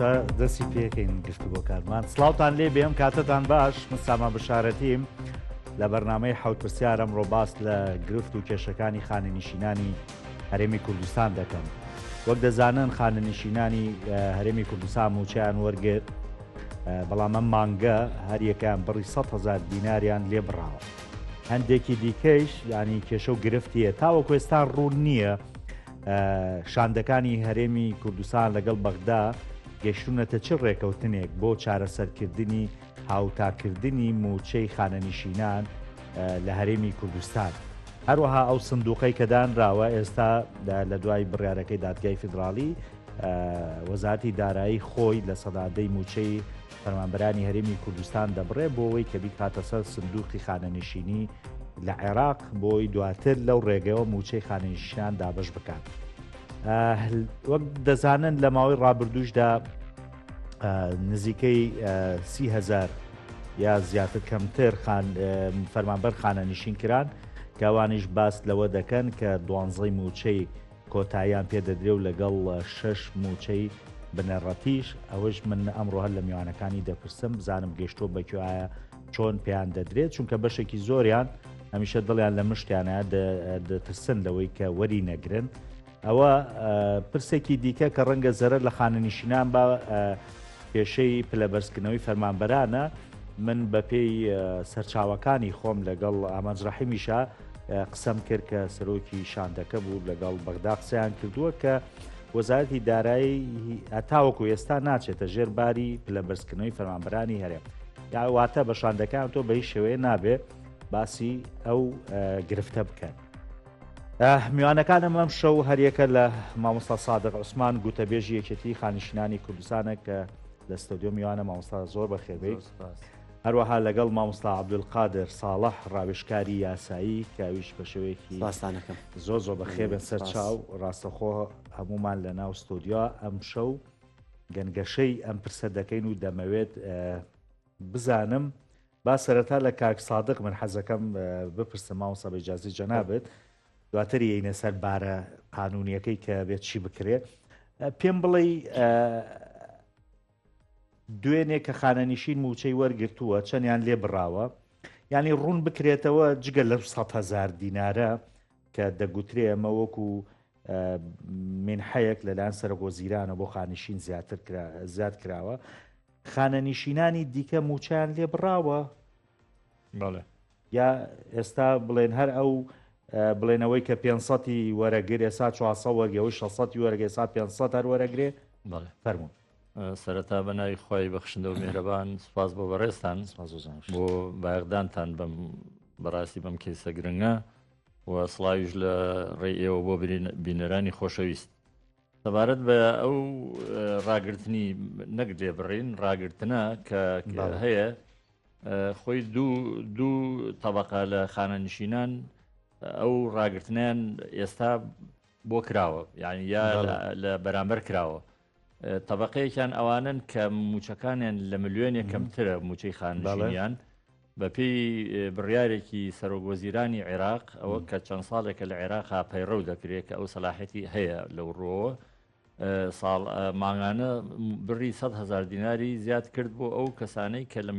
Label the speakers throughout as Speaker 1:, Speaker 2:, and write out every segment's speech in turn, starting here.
Speaker 1: مامۆستا دەستی پێکەین گفتوگۆکانمان سڵاوتان لێ بێم کاتتان باش من سامان بشارەتیم لە بەرنامەی حەوت پرسیارم ڕۆ باس لە گرفت و کێشەکانی خانەنشینانی هەرێمی کوردستان دەکەم وەک دەزانن خانەنشینانی هەرێمی کوردستان موچیان وەرگرت بەڵام ئەم مانگە هەریەکەیان بڕی 100 هزار دیناریان لێ بڕاوە هەندێکی دیکەیش ینی کێشە و گرفتیە تاوەکو ئێستا ڕوون نییە شاندەکانی هەرێمی کوردستان لەگەڵ بەغدا گەشتونەتە چ ڕێکەوتنێک بۆ چارەسەرکردنی هاوتاکردنی مووچەی خانەنشینان لە هەرێمی کوردستان. هەروەها ئەو سندوقەی کە دانراوە ئێستا لە دوای بڕیارەکەی دادگای فیدراڵی وەزارەتی دارایی خۆی لە سەدادەی مووچەی فەرمانبەرانی هەرێمی کوردستان دەبڕێ بۆ ئەوەی کە بیکاتە سەر سندوقی خانەنشینی لە عێراق بۆی دواتر لەو ڕێگەیەوە مووچەی خانەنشینان دابەش بکات. وەک دەزانن لە ماوەی ڕابردووشدا نزیکەی 30هزار یا زیاتر کەمتر فەرمانبەر خانەنشین کران کە ئەوانیش باس لەوە دەکەن کە دوانزەی مووچەی کۆتاییان پێ دەدرێ و لەگەڵ شەش مووچەی بنەڕەتیش، ئەوەش من ئەمڕۆ هەر لە میوانەکانی دەپرسم بزانم گەشتووە بە کوێ ئایا چۆن پێیان دەدرێت چونکە بەشێکی زۆریان هەمیشە دڵیان لە مشتیانە دەترسن لەوەی کە وەری نەگرن ئەوە پرسێکی دیکە کە ڕەنگە زەرەر لە خانەنشینان بە کێشەی پلەبەرزکردنەوەی فەرمانبەرانە من بەپێی سەرچاوەکانی خۆم لەگەڵ ئامانج ڕەحیمیشا قسەم کرد کە سەرۆکی شاندەکە بوو لەگەڵ بەغدا قسەیان کردووە کە وەزارەتی دارایی هەتاوەکو ئێستا ناچێتە ژێر باری پلەبەرزکردنەوەی فەرمانبەرانی هەرێم واتە بە شاندەکان تۆ بە هیچ شێوەیە نابێ باسی ئەو گرفتە بکەن. میوانەکانم ئەم شەو هەریەکە لە مامۆستا سادق عوسمان گوتەبێژی یەکێتی خانشینانی کوردستانە کە لە ستۆدیۆ میوانە مامۆستا زۆر بەخێربێیت هەروەها لەگەڵ مامۆستا عەبدولقادر ساڵح ڕاوێژکاری یاسایی کە ئەویش بە شێوەیەکی
Speaker 2: سپاستانەکەم
Speaker 1: زۆر زۆر بەخێربێن سەر چاو ڕاستەخۆ هەمومان لە ناو ستۆدیۆ ئەم شەو گەنگەشەی ئەم پرسە دەکەین و دەمەوێت بزانم با سەرەتا لە کاک سادق من حەزەکەم بپرسم مامۆستا بە ئیجازەی جەنابت دواتر یەینە سەر بارە قانونیەکەی کە بێت چی بکرێ پێم بڵێ دوێنێ کە خانەنیشین موچەی وەرگرتووە چەندیان لێ بڕاوە یعنی ڕوون بکرێتەوە جگە لەو 100 هزار دینارە کە دەگوترێ ئەمە وەکو مینحەیەک لەلایەن سەرۆک وەزیرانە بۆ خانشین زیاتر زیاد کراوە خانەنیشینانی دیکە موچیان لێ بڕاوە
Speaker 3: بەڵێ
Speaker 1: یا ئێستا بڵێن هەر ئەو بڵێنەوەی کە 500 وەرەگر ئێسا 400 وەرگەوەی 600 وەرگێ ئێسا 500 هەر وەرەگرێ
Speaker 3: بەڵێ
Speaker 1: فەرموون
Speaker 3: سەرەتا بە ناوی خوای بەخشندە و میهرەبان سوپاس بۆ بەڕێزتان بۆ بایەخدانتان بەم بەڕاستی بەم کەیسە گرنگە و سڵاویش لە ڕێی ئێوە بۆ بینەرانی خۆشەویست سەبارەت بە ئەو ڕاگرتنی نەک لێبڕین ڕاگرتنە کە هەیە خۆی دوو دوو تەبقە لە خانەنشینان ئەو ڕاگرتنیان ئێستا بۆ کراوە یعنی یا لە بەرامبەر کراوە تەبقەیەکیان ئەوانن کە موچەکانیان لە ملیۆنێک کەمترە موچەی خانشینیان بەپێی بڕیارێکی سەرۆک وەزیرانی عێراق ئەوە کە چەند ساڵێکە لە عێراقا پەیڕەو دەکرێت کە ئەو سەلاحەتی هەیە لەو ڕووەوە ساڵ مانگانە بڕی 100 هزار دیناری زیاد کرد بۆ ئەو کەسانەی کە لە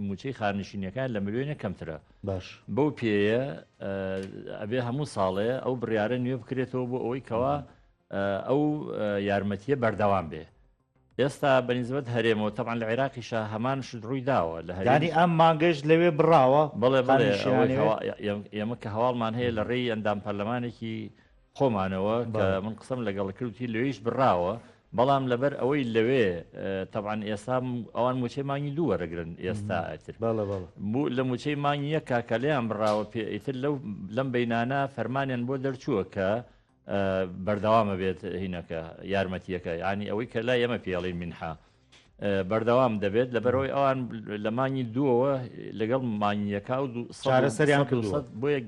Speaker 3: موچەی خانشینەکان لە ملیۆنە کەمترە
Speaker 1: باش
Speaker 3: بەو پێیە ئەبێ هەموو ساڵێ ئەو بڕیارە نوێ بکرێتەوە بۆ ئەوەی کەوا ئەو یارمەتیە بەردەوام بێ ئێستا بە نیسبەت هەرێمەوە تەبعەن لە عێراقیشا هەمان شت ڕووی داوە لە هەرێمیش.
Speaker 1: یانی ئەم مانگەش لەوێ بڕاوە؟
Speaker 3: بەڵێ بەڵێ
Speaker 1: خانووی
Speaker 3: ئەوەی
Speaker 1: شیعانەوێ؟
Speaker 3: هەوا ئێمە کە هەواڵمان هەیە لە ڕێی ئەندام پەرلەمانێکی خۆمانەوە کە
Speaker 1: بەڵێ.
Speaker 3: من قسەم لەگەڵ کرد وتی لەوێیش بڕاوە بەڵام لەبەر ئەوەی لەوێ تەبعەن ئێستا ئەوان مووچەی مانگی دوو وەرەگرن ئێستا ئیتر
Speaker 1: بەڵێ بەڵێ.
Speaker 3: لە مووچەی مانگی یەکا کە لێیان بڕاوە پێ ئیتر لەو لەم بەینانە فەرمانیان بۆ دەرچووە کە بەردەوام ئەبێت هینەکە یارمەتیەکە یانی ئەوەی کە لای ئێمە پێڵین مینحە بەردەوام دەبێت لەبەرەوەی ئەوان لە مانگی دووەوە لەگەڵ مانگیەکە و
Speaker 1: چارەسەریان کردووە
Speaker 3: بۆیە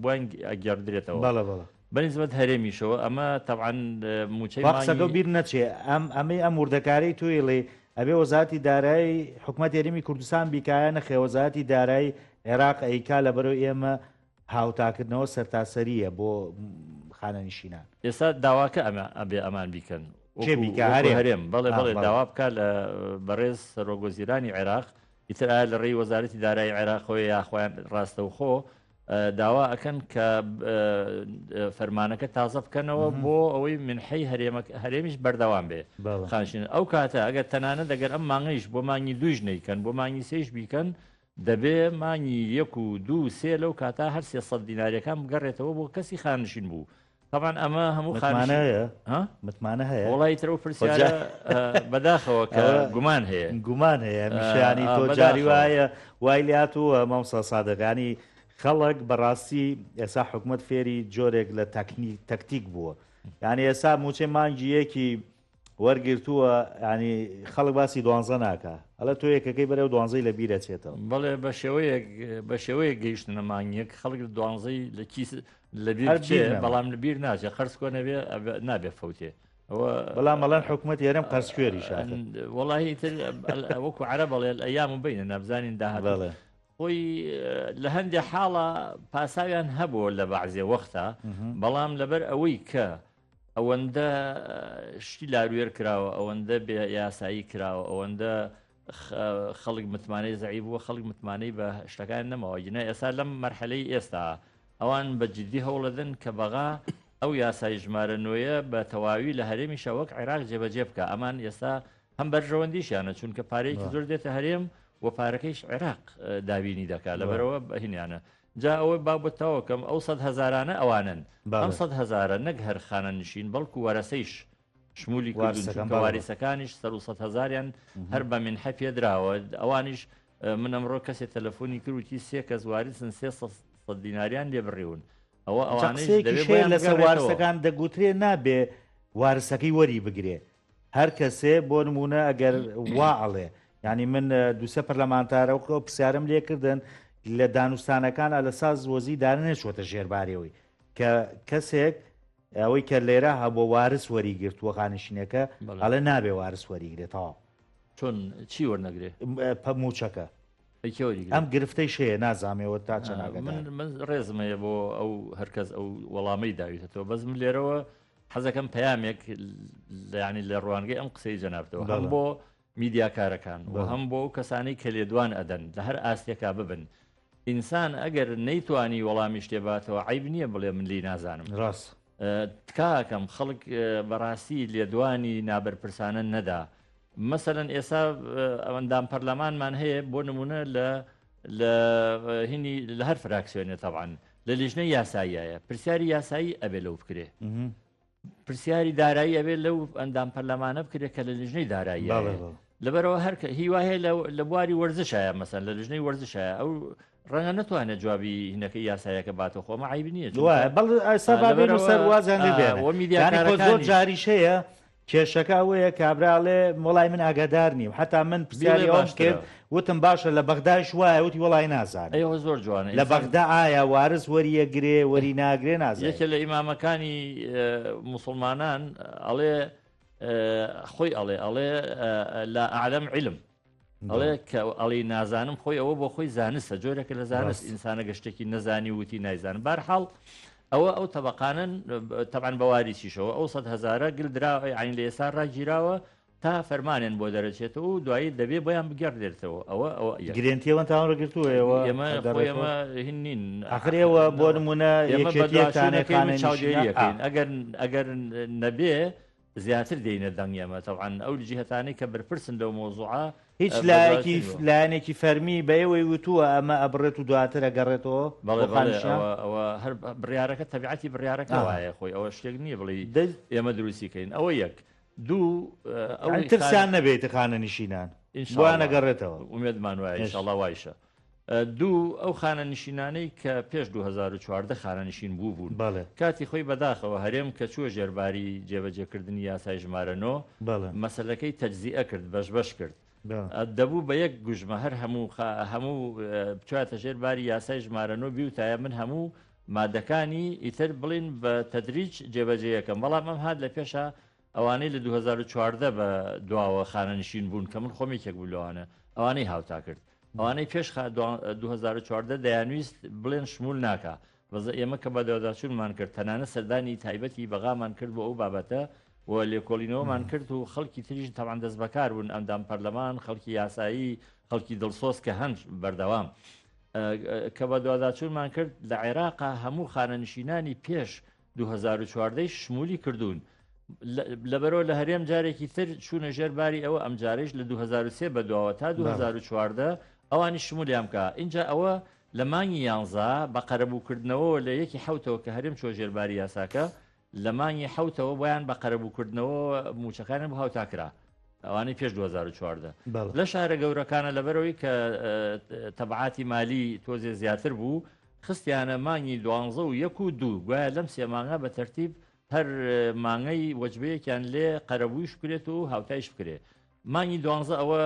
Speaker 3: بۆیان ئەگەڕدرێتەوە
Speaker 1: بەڵێ بەڵێ
Speaker 3: بەنسبەت هەرێمیشەوە ئەمە تەبعەن موچەی
Speaker 1: با قسەکە بیر نەچێ ئەم ئەمەی ئەم وردەکاری تۆیڵێ ئەبێ وەزارەتی دارایی حکومەت هەرێمی کوردستان بیکایە نەخێ وەزارەتی دارایی عێراق ئەیکا لەبەرەوەی ئێمە هاوتاکردنەوە سەرتاسەرییە بۆ خانەنشینان.
Speaker 3: ئێستا داواکە ئەمە ئەبێ ئەمان بیکەن.
Speaker 1: کێ بیکا؟ هەرێم؟
Speaker 3: هەرێم بەڵێ بەڵێ داوا بکا لە بەڕێز سەرۆک وەزیرانی عێراق ئیتر ئایا لە ڕێی وەزارەتی دارایی عێراقەوە یا خۆیان ڕاستەوخۆ داوا ئەکەن کە فەرمانەکە تازە بکەنەوە بۆ ئەوەی منحەی هەرێمیش بەردەوام بێ خانشین ئەو کاتە ئەگەر تەنانەت ئەگەر ئەم مانگەیش بۆ مانگی دووش نیکەن بۆ مانگی سێش بیکەن دەبێ مانگی یەک و دوو سێ لەو کاتە هەر 300 دیناریەکان بگەڕێتەوە بۆ کەسی خانشین بوو تەبعەن ئەمە هەموو
Speaker 1: متمانە هەیە ها؟ متمانە هەیە
Speaker 3: وڵی تر و پرسیارە بەداخەوە کە گومان هەیە
Speaker 1: گومان هەیە میشانی تۆ جاری وایە وای لاتووە مامسا سادەکانی خەڵک بەڕاستی ئێسا حکومت فێری جۆرێک لە تەکنیک تەکتیک بووە یعنی ئێسا موچەی مانگی یەکی وەرگرتووە ینی خەڵک باسی دوانزە ناکە ئەڵە تۆ یەکەکەی بەرەو دوانزەی لە بیرە چێتەوە.
Speaker 3: بەڵێ بە شێوەیەک بە شێوەیەک گەیشتنە مانگیەک خەڵک دوانزەی لە کیس لە بیر بچێ بەڵام لە بیر ناچێ قەرز کۆ نەبێ نابێ فەوتێ
Speaker 1: بەڵام ئەڵێن حکوومەت هێرم قەرزکوێری شاخ
Speaker 3: وەڵی تر وەکو عەرەب ئەڵێ الأيام بيننا نابزانین داهات خۆی لە هەندێ حاڵە پاساویان هەبوو لە بەعزێ وەختە بەڵام لەبەر ئەوەی کە ئەوەندە شتی لاروێر کراوە ئەوەندە بێ یاسایی کراوە ئەوەندە خەڵک متمانەی زەعیف بووە خەڵک متمانەی بە شتەکان نەماوە گینا ئێستا لەم مەرحەلەی ئێستا ئەوان بە جدی هەوڵەدەن کە بەغا ئەو یاسای ژمارە نۆیە بە تەواوی لە هەرێمیشە وەک عێراق جێبەجێ بکە ئەمان ئێستا هەم بەرژەوەندیشیانە چونکە پارەیەکی زۆر دێتە هەرێم و پارەکەیش عێراق دابینی دەکات لەبەرەوە بەهینیانە جا ئەوە با بۆت تەواو کەم ئەو سەد هەزارانە ئەوانەن ئەم سەد هەزارە نەک هەر خانەنشین بەڵکو وەرەسەیش شمولی کردون چونکە واریسەکانیش سەر و سەد هەزاریان هەر بە منحە پێدراوە ئەوانیش من ئەمڕۆ کەسێ تەلەفۆنی کرد وتی سێ کەس واریسن سێ سەد دیناریان لێ بڕیون ئەوە ئەوانەیش دەبێ بۆیان
Speaker 1: لەسەر وارسەکان دەگوترێ نابێ وارسەکەی وەری بگرێ هەر کەسێ بۆ نمونە ئەگەر وا ئەڵێ یعنی من دوسە پەرلەمانتارە و پرسیارم لێکردن لە دانوستانەکان لە ساز وەزی دارە نەچوەتە ژێربارەوەی کە کەسێک ئەوەی کە لێرە هەبوو وارس وەری گرتووە خانشینەکە ئەڵێ نابێ وارس وەریگرێتەوە
Speaker 3: چۆن چی وەرنەگرێ
Speaker 1: موچەکە ئەم گرفتەی شەیە نازانێەوە تا چەند
Speaker 3: من ڕێزم هەیە بۆ ئەو هەرکەس ئەو وەڵامەی داویتەوە بەس من لێرەوە حەزەکەم پەیامێک ینی لە ڕوانگەی ئەم قسەی جەنابتەوە هەم بۆ میدیاکارەکان و هەم بۆ ئەو کەسانەی کە لێدوان ئەدەن لە هەر ئاستێکا ببن ئینسان ئەگەر نەیتوانی وەڵامی شتێ باتەوە عیب نییە بڵێ من لی نازانم
Speaker 1: ڕاست
Speaker 3: تکاکەم خەڵک بەڕاستی لێدوانی نابەرپرسانە نەدا مەسەلەن ئێستا ئەندام پەرلەمانمان هەیە بۆ نمونە لە لە هینی لە هەر فراکسیۆنێ تەبان لە لیژنەی یاساییە پرسیاری یاسایی ئەبێ لەو بکرێ پرسیاری دارایی ئەبێت لەو ئەندام پەرلەمانە بکرێت کە لە لیژنەی دارایی لەبەرەوە هەر هیوا هەیە لە بواری وەرزشایە مەسەن لە لیژنەی وەرزشایە ئەو ڕەنگە نتوانێت جوابی هینەکە یاسایەکە باتەوە خۆمە عیب نییە
Speaker 1: سەر وازیان لێ زۆر جاریش هەیە کێشەکە ئەوەیە کابرا ئەڵێ وەڵای من ئاگادار نیم حتا من پرسیاری ئەوەم کرد وتم باشە لە بەغدایش وایە وتی وەڵای نازانم
Speaker 3: ئەوە زۆر جوانە
Speaker 1: لە بەغدا ئایا وارس وەریەگرێ وەری ناگرێ نازانم
Speaker 3: یەکێ لە ئیمامەکانی موسڵمانان ئەڵێ خۆی ئەڵێ ئەڵێ لا أعلم علم ئەڵێ کە ئەڵی نازانم خۆی ئەوە بۆ خۆی زانستە جۆرێکە لە زانست ئینسانە گەشتێکی نەزانی وتی نایزانم بارحاڵ ئەوە ئەو تەبقانن تەبان بەواریسیشەوە ئەو سە هزارە گل درا عین لە ئێستا ڕاگیراوە تا فەرمانێن بۆ دەرەچێتەوە و دوایی دەبێ بۆیان بگەڕدێتەوە ئەوە ئەوە
Speaker 1: گرنتیەوە تاوەگرتووەوە
Speaker 3: ئێمە ئێمە هین نین
Speaker 1: ئەخرێەوە بۆ نمونە
Speaker 3: ئێمە بەدواشونەکەی چاودێریەکەین ئەگەر ئەگەر نەبێ زیاتر دێینە دەنگ ئێمە تەبعەن ئەو جیهەتانەی کە بەرپرسن لەو مەوزوعە
Speaker 1: هیچ لایەکی لایەنێکی فەرمی بە ئێوەی وتووە ئەمە ئەبڕێت و دواتر ئەگەڕێتەوە
Speaker 3: بەڵێ بەڵێ ئەوە ئەوە هەر بڕیارەکە تەبیعەتی بڕیارەکە وایە خۆی ئەوە شتێک نییە بڵێی ئێمە دروستی کەین ئەوە یەک دوو
Speaker 1: ئەو ترسیان نەبێت خانەنشینان بۆیان ئەگەڕێتەوە
Speaker 3: ئومێدمان وایە ئینشاڵڵا وایشە. دوو، ئەو خانەنشینانەی کە پێش 2014 خانەنشین بووبوون، کاتی خۆی بەداخەوە هەرێم کە چووە ژێر باری جێبەجێکردنی یاسای ژمارە نۆ، مەسەلەکەی تەجزیئە کرد، بەش بەش کرد. دەبوو بە یەک گوژمە هەر هەموو هەموو بچوایەتە ژێر باری یاسای ژمارە نۆ بیوتایە من هەموو مادەکانی ئیتر بڵین بە تەدریج جێبەجێیەکەم، بەڵام ئەم هات لە پێشا ئەوانەی لە 2014 بە دواوە خانەنشین بوون کە من خۆم یەکێک بوو لەوانە، ئەوانەی هاوتا کرد. ئەوانەی پێش 2014 دەیانویست بڵێن شمول ناکا، بەس ئێمە کە بەدواداچوونمان کرد، تەنانەت سەردانی تایبەتی بەغامان کرد بۆ ئەو بابەتە، و لێکۆڵینەوەمان کرد و خەڵکی تریش تەبعەن دەستبەکار بوون، ئەندام پەرلەمان، خەڵکی یاسایی، خەڵکی دڵسۆز کە هەن بەردەوام. کە بەدواداچوونمان کرد لە عێراقا هەموو خانەنشینانی پێش 2014 شمولی کردوون. لەبەرەوە لە هەرێم جارێکی تر چوونە ژێر باری ئەوە ئەمجارەیش لە 2003 بەدواوە تا 2014 ئەوانی شمولیان بکە. ئینجا ئەوە لە مانگی یانزە بە قەرەبووکردنەوەوە لە یەکی حەوتەوە کە هەرێم چووە ژێر باری یاساکە لە مانگی حەوتەوە بۆیان بە قەرەبووکردنەوە مووچەکانیان بۆ هاوتا کرا ئەوانەی پێش 2014 لە شارە گەورەکانە لەبەرەوەی کە تەبعاتی مالی تۆزێ زیاتر بوو خستیانە مانگی دوانزە و یەک و دوو گوایە لەم سێ مانگە بە تەرتیب هەر مانگەی وەجبەیەکیان لێ قەرەبوویش بکرێت و هاوتایش بکرێت مانگی دوانزە ئەوە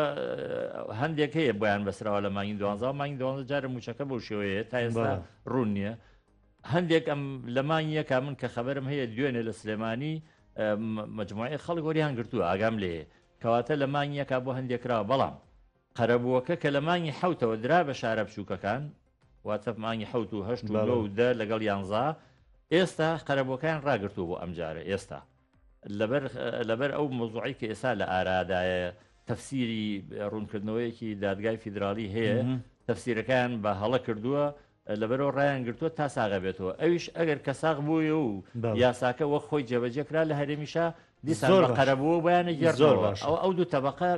Speaker 3: هەندێک هەیە بۆیان بەسراوە لە مانگی دوانزە مانگی دوانزە جارە موچەکە بەو شێوەیە تا ئێستا ڕوون نییە هەندێک ئەم لە مانگی یەکا من کە خەبەرم هەیە دوێنێ لە سلێمانی مجموعی خەڵک وەریان گرتووە ئاگام لێ کەواتە لە مانگی یەکا بۆ هەندێک کراوە بەڵام قەرەبووەکە کە لە مانگی حەوتەوە درا بە شارە بچووکەکان واتە مانگی حەوت و هەشت و نۆ و دە لەگەڵ یانزا ئێستا قەرەبووەکان ڕاگرتووە بۆ ئەمجارە ئێستا لەبەر لەبەر ئەو مەوزوعەی کە ئێستا لە ئارادایە تەفسیری ڕوونکردنەوەیەکی دادگای فیدراڵی هەیە تەفسیرەکەیان بە هەڵە کردووە لەبەرەوە ڕایان گرتووە تا ساغە بێتەوە ئەویش ئەگەر کە ساغ بووی و یاساکە وەک خۆی جێبەجێ کرا لە هەرێمیشا دیسان
Speaker 1: زۆر
Speaker 3: بە
Speaker 1: باش.
Speaker 3: قەرەبووە بۆیانە
Speaker 1: زۆر
Speaker 3: گێڕنەوە
Speaker 1: باشە.
Speaker 3: ئەو ئەو دوو تەبەقە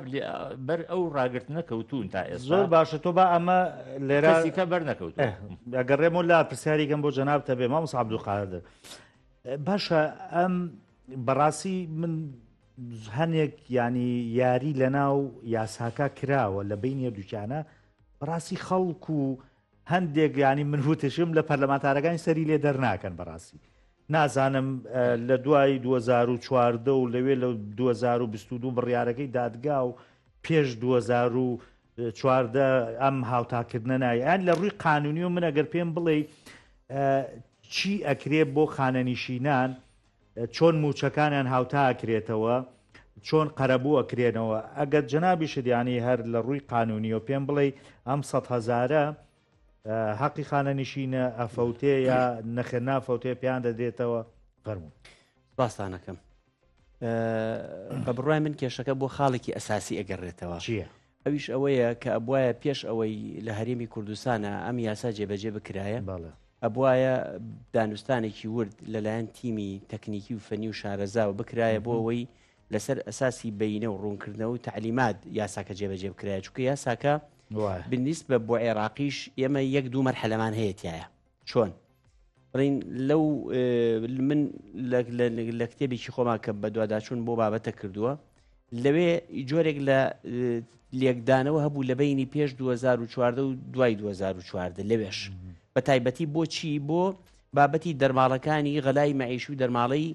Speaker 3: بەر ئەو ڕاگرتنە کەوتوون تا ئێستا
Speaker 1: زۆر باشە تۆ با ئەمە لێرە
Speaker 3: کەسی کە بەر نەکەوتووە.
Speaker 1: ئه، ئەگەڕێمەوە لا پرسیارێکم بۆ جەنابت هەبێ مامۆستا عەبدولقادر باشە ئەم بەڕاستی من هەنێک ینی یاری لەناو یاساکە کراوە لە بینیە دوکانە بەڕاستی خەڵک و هەندێک ینی من وتشم لە پەرلەمانتارەکانی سەری لێ دەرناکەن بەڕاستی نازانم لە دوای 2014 و لەوێ لە 2022 بڕیارەکەی دادگا و پێش 2014 ئەم هاوتاکردنە نایان لە ڕووی قانونی و من ئەگەر پێم بڵێ چی ئەکرێ بۆ خانەنیشینان چۆن موچەکانیان هاوتا ئەکرێتەوە چۆن قەرەبوو ئەکرێنەوە ئەگەر جەنابیشت یانی هەر لە ڕووی قانونیەوە پێم بڵێ ئەم سە هەزارە حەقی خانەنیشینە ئەفەوتێ یا نەخێر نافەوتێ پێیان دەدرێتەوە فەرموو.
Speaker 2: سپاستانەکەم. بە بڕای من کێشەکە بۆ خاڵێکی ئەساسی ئەگەڕێتەوە
Speaker 1: چییە؟
Speaker 2: ئەویش ئەوەیە کە ئەبوایە پێش ئەوەی لە هەرێمی کوردستانە ئەم یاسا جێبەجێ بکرایە ئەبوایە دانوستانێکی ورد لەلایەن تیمی تەکنیکی و فەنی و شارەزاوە بکرایە بۆ ئەوەی لەسەر ئەساسی بینە و ڕوونکردنەوە و تعلیمات یاساکە جێبەجێ بکرایە چونکە یاساکە بالنسبە بۆ عێراقیش ئێمە یەک دوو مەرحەلەمان هەیە تایە چۆن؟ بڵین لەو من لە کتێبێکی خۆما کە بەدواداچوون بۆ بابەتە کردووە لەوێ جۆرێک لە لێکدانەوە هەبوو لە بینی پێش 2014 و دوای 2014 لەوێش بە تایبەتی بۆچی بۆ بابەتی دەرماڵەکانی غەلای مەعیش و دەرماڵەی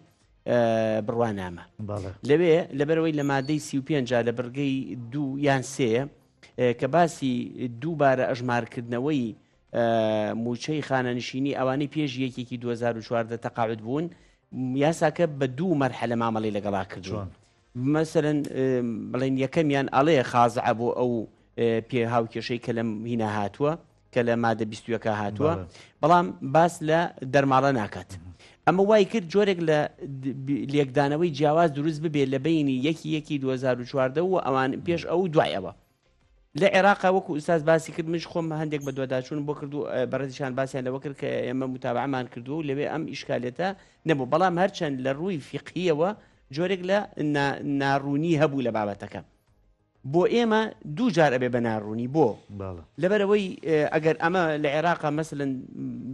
Speaker 2: بڕوانامە لەوێ لەبەرەوەی لە مادەی 35 لە بڕگەی دوو یان سێ کە باسی دووبارە ئەژمارکردنەوەی مووچەی خانەنشینی ئەوانەی پێش یەکێکی 2014 تەقاعد بوون یاساکە بە دوو مەرحەلە مامەڵی لەگەڵا کردوون مەسەرەن بڵێن یەکەمیان ئەڵێ خازعە بۆ ئەو پێ هاوکێشەی کە لەم هینا هاتووە کە لە مادە بیستوەکە هاتووە بەڵام باس لە دەرماڵە ناکات. ئەمە وای کرد جۆرێک لە لێکدانەوەی جیاواز دروست ببێت لە بینی یەکی یەکی 2014 و ئەوان پێش ئەو دوای ئەوە. لە عێراقا وەکو ئوستاز باسی کرد منیش خۆم هەندێک بەدواداچوونم بۆ کرد و بەڕێزیشان باسیان لەوە کرد کە ئێمە متابعەمان کردووە و لەوێ ئەم ئیشکالێتە نەبوو بەڵام هەرچەند لە ڕووی فیقهیەوە جۆرێک لە ناڕوونی هەبوو لە بابەتەکە بۆ ئێمە دوو جار ئەبێ بە ناڕوونی بۆ لەبەرەوەی ئەگەر ئەمە لە عێراقا مەسلەن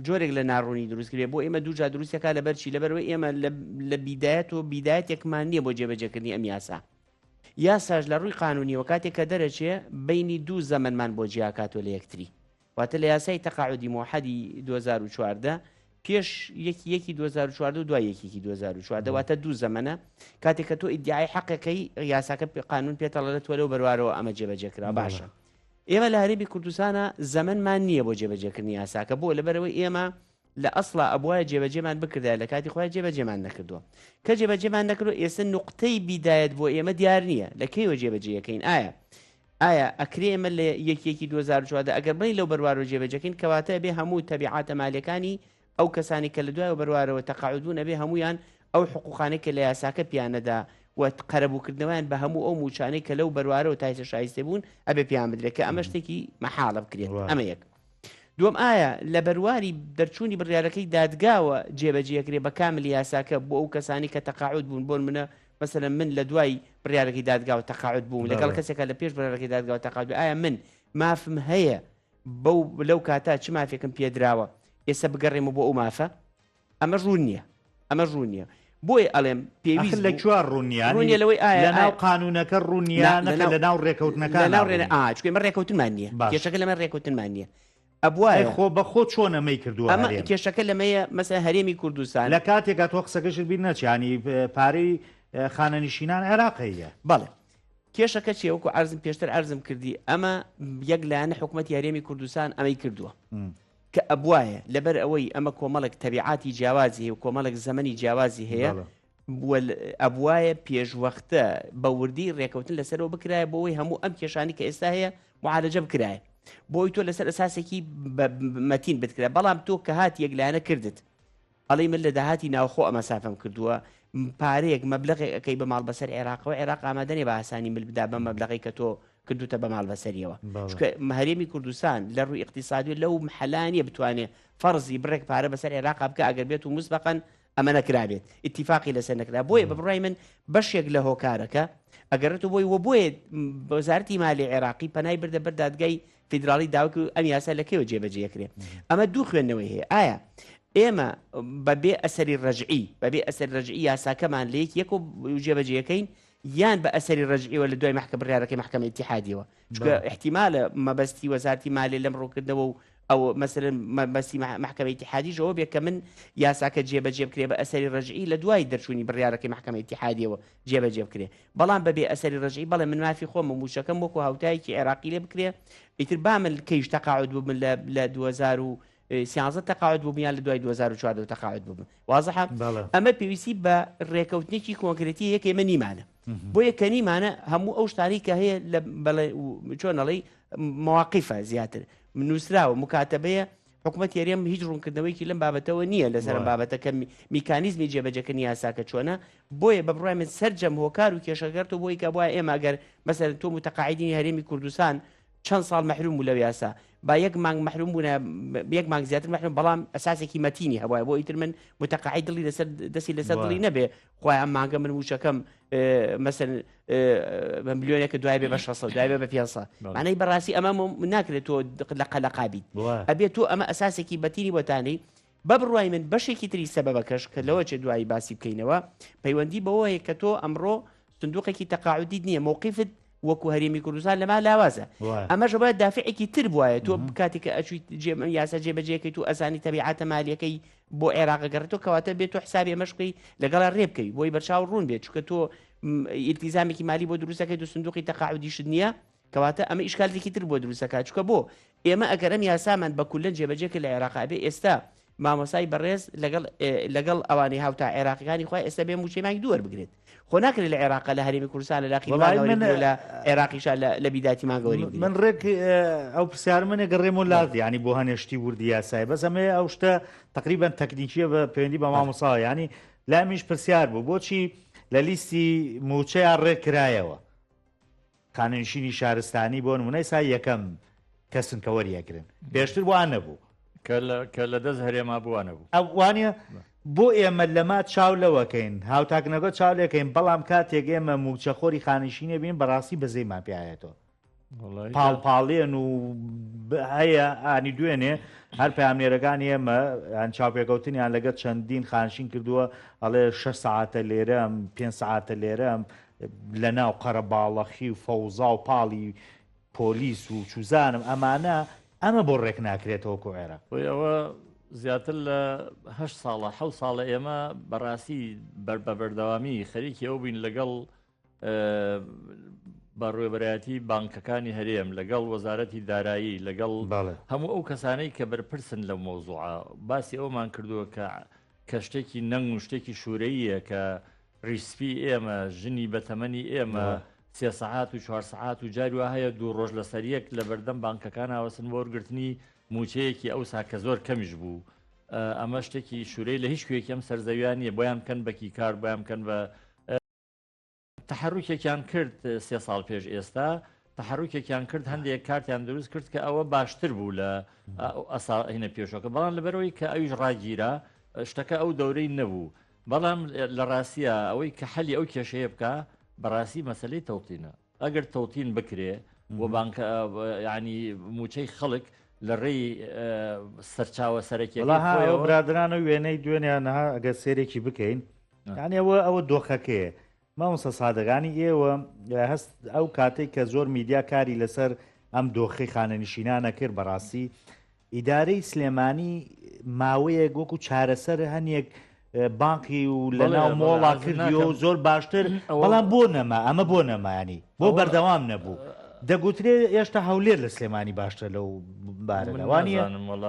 Speaker 2: جۆرێک لە ناڕوونی دروست کرێ بۆ ئێمە دوو جار دروستەکە لەبەرچی لەبەرەوەی ئێمە لە بیدایەت و بیدایەتێکمان نییە بۆ جێبەجێکردنی ئەم یاسا یاساش لە ڕووی قانوونیەوە کاتێک کە دەرەچێ بەینی دوو زەمەنمان بۆ جیاکاتەوە لە یەکتری واتە لە یاسای تەقاعودی موحەدی 2014 پێش یەکی یەکی 2014 و دوای یەکێکی 2014 واتە دوو زەمەنە کاتێک کە تۆ ئیدعای حەقەکەی یاساکە قانون پێتەڵە لە تۆ لەو بەروارەوە ئەمە جێبەجێ کرا باشە ئێمە لە هەرێمی کوردستانە زەمەنمان نییە بۆ جێبەجێکردنی یاساکە بۆ لەبەرەوەی ئێمە لە ئەسڵا ئەبوایە جێبەجێمان بکردایە لە کاتی خۆیا جێبەجێمان نەکردووە کە جێبەجێمان نەکردووە ئێستا نوقتەی بیدایەت بۆ ئێمە دیار نییە لە کەیەوە جێبەجێیەکەین ئایا ئایا ئەکرێ ئێمە لە یەک یەکی 2014 ئەگەر بڵێین لەو بەروارەوە جێبەجێکەین کەواتە ئەبێ هەموو تەبیعاتە مالیەکانی ئەو کەسانی کە لە دوایەوە بەروارەوە تەقاعد بوون ئەبێ هەمویان ئەو حقوقانەی کە لە یاساکە پیان نەدا و قەرەبووکردنەوەیان بە هەموو ئەو مووچانەی کە لەو بەروارەوە تا ئێستا شایستەی بوون ئەبێ پیان بدرێت کە ئەمە شتێکی مەحاڵە بکرێت. ئەمە یەک. دووەم ئایا لە بەرواری دەرچوونی بڕیارەکەی دادگاوە جێبەجێکرێ بە کامل یاساکە بۆ ئەو کەسانی کە تەقاعود بوون بۆ نمونە مەسەلەن من لە دوای بڕیارەکەی دادگاوە تەقاعود بووم لەگەڵ کەسێکە لە پێش بڕیارەکەی دادگاوە تەقاعود بوو ئایا من مافم هەیە بەو لەو کاتە چ مافێکم پێدراوە ئێستا بگەڕێمە بۆ ئەو مافە ئەمە ڕوون نییە ئەمە ڕوون نییە بۆیە ئەڵێم پێویست
Speaker 1: لە کوێ ڕوون نییە
Speaker 2: ڕوون نییە لەوەی ئایا
Speaker 1: لە ناو قانوونەکە ڕوون نییە نەکە لە ناو ڕێکەوتنەکان
Speaker 2: لە ناو ڕێ ئا چونکە ئێمە ڕێکەوتنمان نییە کێشەکە لەمە ڕێکەوتنمان نییە
Speaker 1: ئەبوایە خۆ بە خۆ چۆن ئەمەی کردووە
Speaker 2: ئەمە کێشەکە لەمەیە مەسەلەن هەرێمی کوردستان
Speaker 1: لە کاتێکا تۆ قسەکەشت بیر نەچێ ینی پارەی خانەنشینان عێراق هەیە.
Speaker 2: بەڵێ کێشەکە چیە وەکو عەرزم پێشتر عەرزم کردی ئەمە یەک لایەنە حکوومەتی هەرێمی کوردستان ئەمەی کردووە کە ئەبوایە لەبەر ئەوەی ئەمە کۆمەڵێک تەبیعاتی جیاوازی هەیە و کۆمەڵێک زەمەنی جیاوازی هەیە ئەبوایە پێشوەختە بە وردی ڕێکەوتن لەسەرەوە بکرایە بۆ ئەوەی هەموو ئەم کێشانی کە ئێستا هەیە معالەجە بکرایە بۆی تۆ لەسەر ئەساسێکی مەتین بتکرا بەڵام تۆ کە هات یەکلایەنە کردت ئەڵێی من لە داهاتی ناوخۆ ئەمە سافم کردووە، پارەیەک مەبلەغێک ئەکەی بە ماڵ بەسەر عێراقەوە، عێراق ئامادە نیە بە ئاسانی مل بدا بەم مەبلەغەی کە تۆ کردوتە بە ماڵ بەسەریەوە. چونکە هەرێمی کوردستان لە ڕووی ئیقتیسادی لەو محەلا نیە بتوانێ فەرزی بڕێک پارە بەسەر عێراقا بکا ئەگەر بێت و موسبەقەن ئەمە نەکرابێت، ئیتیفاقی لەسەر نەکرا. بۆیە بە بڕوای من بەشێک لە هۆکارەکە ئەگەڕێتەوە بۆی و بۆیە وەزارەتی مالی عێراقی پەنای بردە بەر دادگای فیدراڵی داوا کرد ئەم یاسا لە کەیەوە جێبەجێ ئەکرێ؟ ئەمە دوو خوێندنەوەی هەیە ئایا ئێمە بەبێ ئەسەری ڕەجعی بەبێ ئەسەر ڕەجعی یاساکەمان لە یەک یەک و جێبەجێەکەین یان بە ئەسەری ڕەجعیەوە لە دوای مەحکە بڕیارەکەی مەحکەمە ئیتیحادیەوە چونکە ئیحتیمالە مەبەستی وەزارەتی مالێ لەم ڕوونکردنەوە و ئەو مەسەلەن مەبەستی مەحکەمە ئیتیحادیش ئەوە بێ کە من یاساکە جێبەجێ بکرێ بە ئەسەری ڕەجعی لە دوای دەرچوونی بڕیارەکەی مەحکەمە ئیتیحادیەوە جێبەجێ بکرێ بەڵام بەبێ ئەسەری ڕەجعی بەڵێ من مافی خۆمە مووچەکەم وەکو هاوتایەکی عێراقی لێ بکرێ ئیتر با من کەیش تەقاعد ببم لە لە 2013 تەقاعد بووم یان لە دوای 2014 تەقاعد ببم وازحە ئەمە پێویستی بە ڕێکەوتنێکی کۆنکرێتی یەک ئێمە نیمانە بۆیە کە نیمانە هەموو ئەو شتانەی کە هەیە لە بەڵێ چۆن ئەڵێی مواقیفە زیاتر نووسراوە مکاتەبەیە حکومەتی هەرێم هیچ ڕوونکردنەوەیەکی لەم بابەتەوە نییە لەسەر ئەم بابەتە کە میکانیزمی جێبەجێکردنی یاساکە چۆنە، بۆیە بە بڕوای من سەرجەم هۆکار و کێشەکە بۆی کە بوایە ئێمە ئەگەر مەسەلەن تۆ متەقاعیدینی هەرێمی کوردستان چەند ساڵ مەحروم بوو لەو یاسا با یەک مانگ مەحروم بوونە یەک مانگ زیاتر مەحروم بەڵام ئەساسێکی مەتینی هەبوایە بۆ ئیتر من متەقاعید دڵی لەسەر دەستی لەسەر دڵی نەبێ خوایە ئەم مانگە من مووچەکەم مەسەن بە ملیۆنێکە دوای بێ بە 600 دوای بێ بە 500 مانای بەڕاستی ئەمە ناکرێت تۆ لە قەلەقابیت ئەبێت تۆ ئەمە ئەساسێکی بەتینی بۆتانی بە بڕوای من بەشێکی تری سەبەبەکەش کە لەوە چێ دوایی باسی بکەینەوە پەیوەندی بەوە هەیە کە تۆ ئەمڕۆ سندوقێکی تەقاعودیت نییە مەوقیفت وەکو هەرێمی کوردستان لەما لاوازە ئەمەش باید دافعێکی تر بواە تۆ کاتێک کە ئەچویت یاسا جێبەجێکەیت و ئەزانی تەبیعاتە مالیەکەی بۆ عێراق گەڕێتەوە کەواتە بێت تۆ حسابی ئەمەش بکەی لەگەڵا ڕێ بکەی بۆی بەرچاو ڕوون بێت چونکە تۆ ئیلتیزامێکی مالی بۆ دروستەکەیت و سندوقی تەقاعودیشت نییە کەواتە ئەمە ئیشکالێکی تر بۆ دروستەکات چونکە بۆ ئێمە ئەگەر ئەم یاسامان بە کولەن جێبەجێ کرد لە عێراق ئەبێ ئێستا مامۆسای بەڕێز لەگەڵ لەگەڵ ئەوانەی هاوتا عێراقیەکانی خۆی ئێستا بێ مووچەی مانگی دوو وەربگرێت خۆ ناکرێت لە عێراق لە هەرێمی کوردستان لە لاقی
Speaker 1: وەڵای من
Speaker 2: لە عێراقیشا لە بیداتی مانگەوەری
Speaker 1: من ڕێک ئەو پرسیار منێ گەڕێم و لات ینی بۆ هەنێشتی وردی یاسای بەس ئەمەیە ئەو شتە تقریبا تەکنیکیە بە پەیوەندی بە مامۆسا ینی لامیش پرسیار بوو بۆچی لە لیستی موچەیان ڕێک کرایەوە خانەنشینی شارستانی بۆ نمونە ئێستا یەکەم کەسن کە وەریئەگرن پێشتر وا نەبوو.
Speaker 3: کە لە دەست هەرێما بوو وا نەبوو.
Speaker 1: ئەو وانە بۆ ئێمە لەما چاو لەوەکەین هاوتاکنەکە چاو لێکەین بەڵام کاتێک ئێمە مووچەخۆری خانەنشینی بین بەڕاستی بەزەیمان پێیایەتەوە پاڵ پاڵێن و هەیە ئانی دوێنێ هەر پامنێرەکانی ئێمە ئەن چاوپێکەوتنیان لەگەڵ چەندین خانشین کردووە ئەڵێ 6 سعاتە لێرەم پێ سعاتە لێرەم لەناو قەرەباڵەخی و فەوزا و پاڵی پۆلیس و چوزانم ئەمانە ئەمە بۆ ڕێک ناکرێتەوە وەکو عێراق؟
Speaker 3: خۆی ئەوە زیاتر لە هەشت ساڵە حەوت ساڵە ئێمە بەڕاستی بەر بە بەردەوامی خەریکی ئەو بووین لەگەڵ بەڕێوەبەرایەتی بانکەکانی هەرێم لەگەڵ وەزارەتی دارایی لەگەڵ هەموو ئەو کەسانەی کە بەرپرسن لەو مەوزوعە باسی ئەومان کردووە کە کە شتێکی نەنگ و شتێکی شوورەیە کە ڕیش سپی ئێمە، ژنی بەتەمەنی ئێمە سێ سەعات و چوار سەعات و جاری وا هەیە دوو ڕۆژ لەسەر یەک لە بەردەم بانکەکان ئاوەستن بۆ وەرگرتنی مووچەیەکی ئەوسا کە زۆر کەمیش بوو. ئەمە شتێکی شوورەی لە هیچ کوێکی ئەم سەرزەویان نییە بۆیان بکەن بە کیکار بۆیان بکەن بە تەحەروکێکیان کرد سێ ساڵ پێش ئێستا تەحەروکێکیان کرد هەندێک کارتیان دروست کرد کە ئەوە باشتر بوو لە ئەساهینە پێشەکە بەڵام لەبەرەوەی کە ئەویش ڕاگیرا شتەکە ئەو دەورەی نەبوو بەڵام لە ڕاستە ئەوەی کە حەلی ئەو کێشەیە بکە بەڕاستی مەسلەی تەوتینە ئەگەر تەوتین بکرێ و بانکە ینی موچەی خەڵک لە ڕێی سەرچاوە سەرەکیەکەی خۆیەوە
Speaker 1: برادران و وێنەی دوێنیان نها ئەگەر سێرێکی بکەین یانی ئەوە ئەوە دۆخەکەیە مامۆستا سادەگانی ئێوە هەست ئەو کاتێک کە زۆر میدیا کاری لەسەر ئەم دۆخی خانەنشینانە کرد بەڕاستی ئیدارەی سلێمانی ماوەیەک وەکو چارەسەر هەنێک بانقی و لەناو مۆڵا کردی و زۆر باشتر بەڵام بۆ نەما ئەمە بۆ نەمانی بۆ بەردەوام نەبوو دەگوترێ ئێشتا هەولێر لە سلێمانی باشترە لەو بارەدا وانیە؟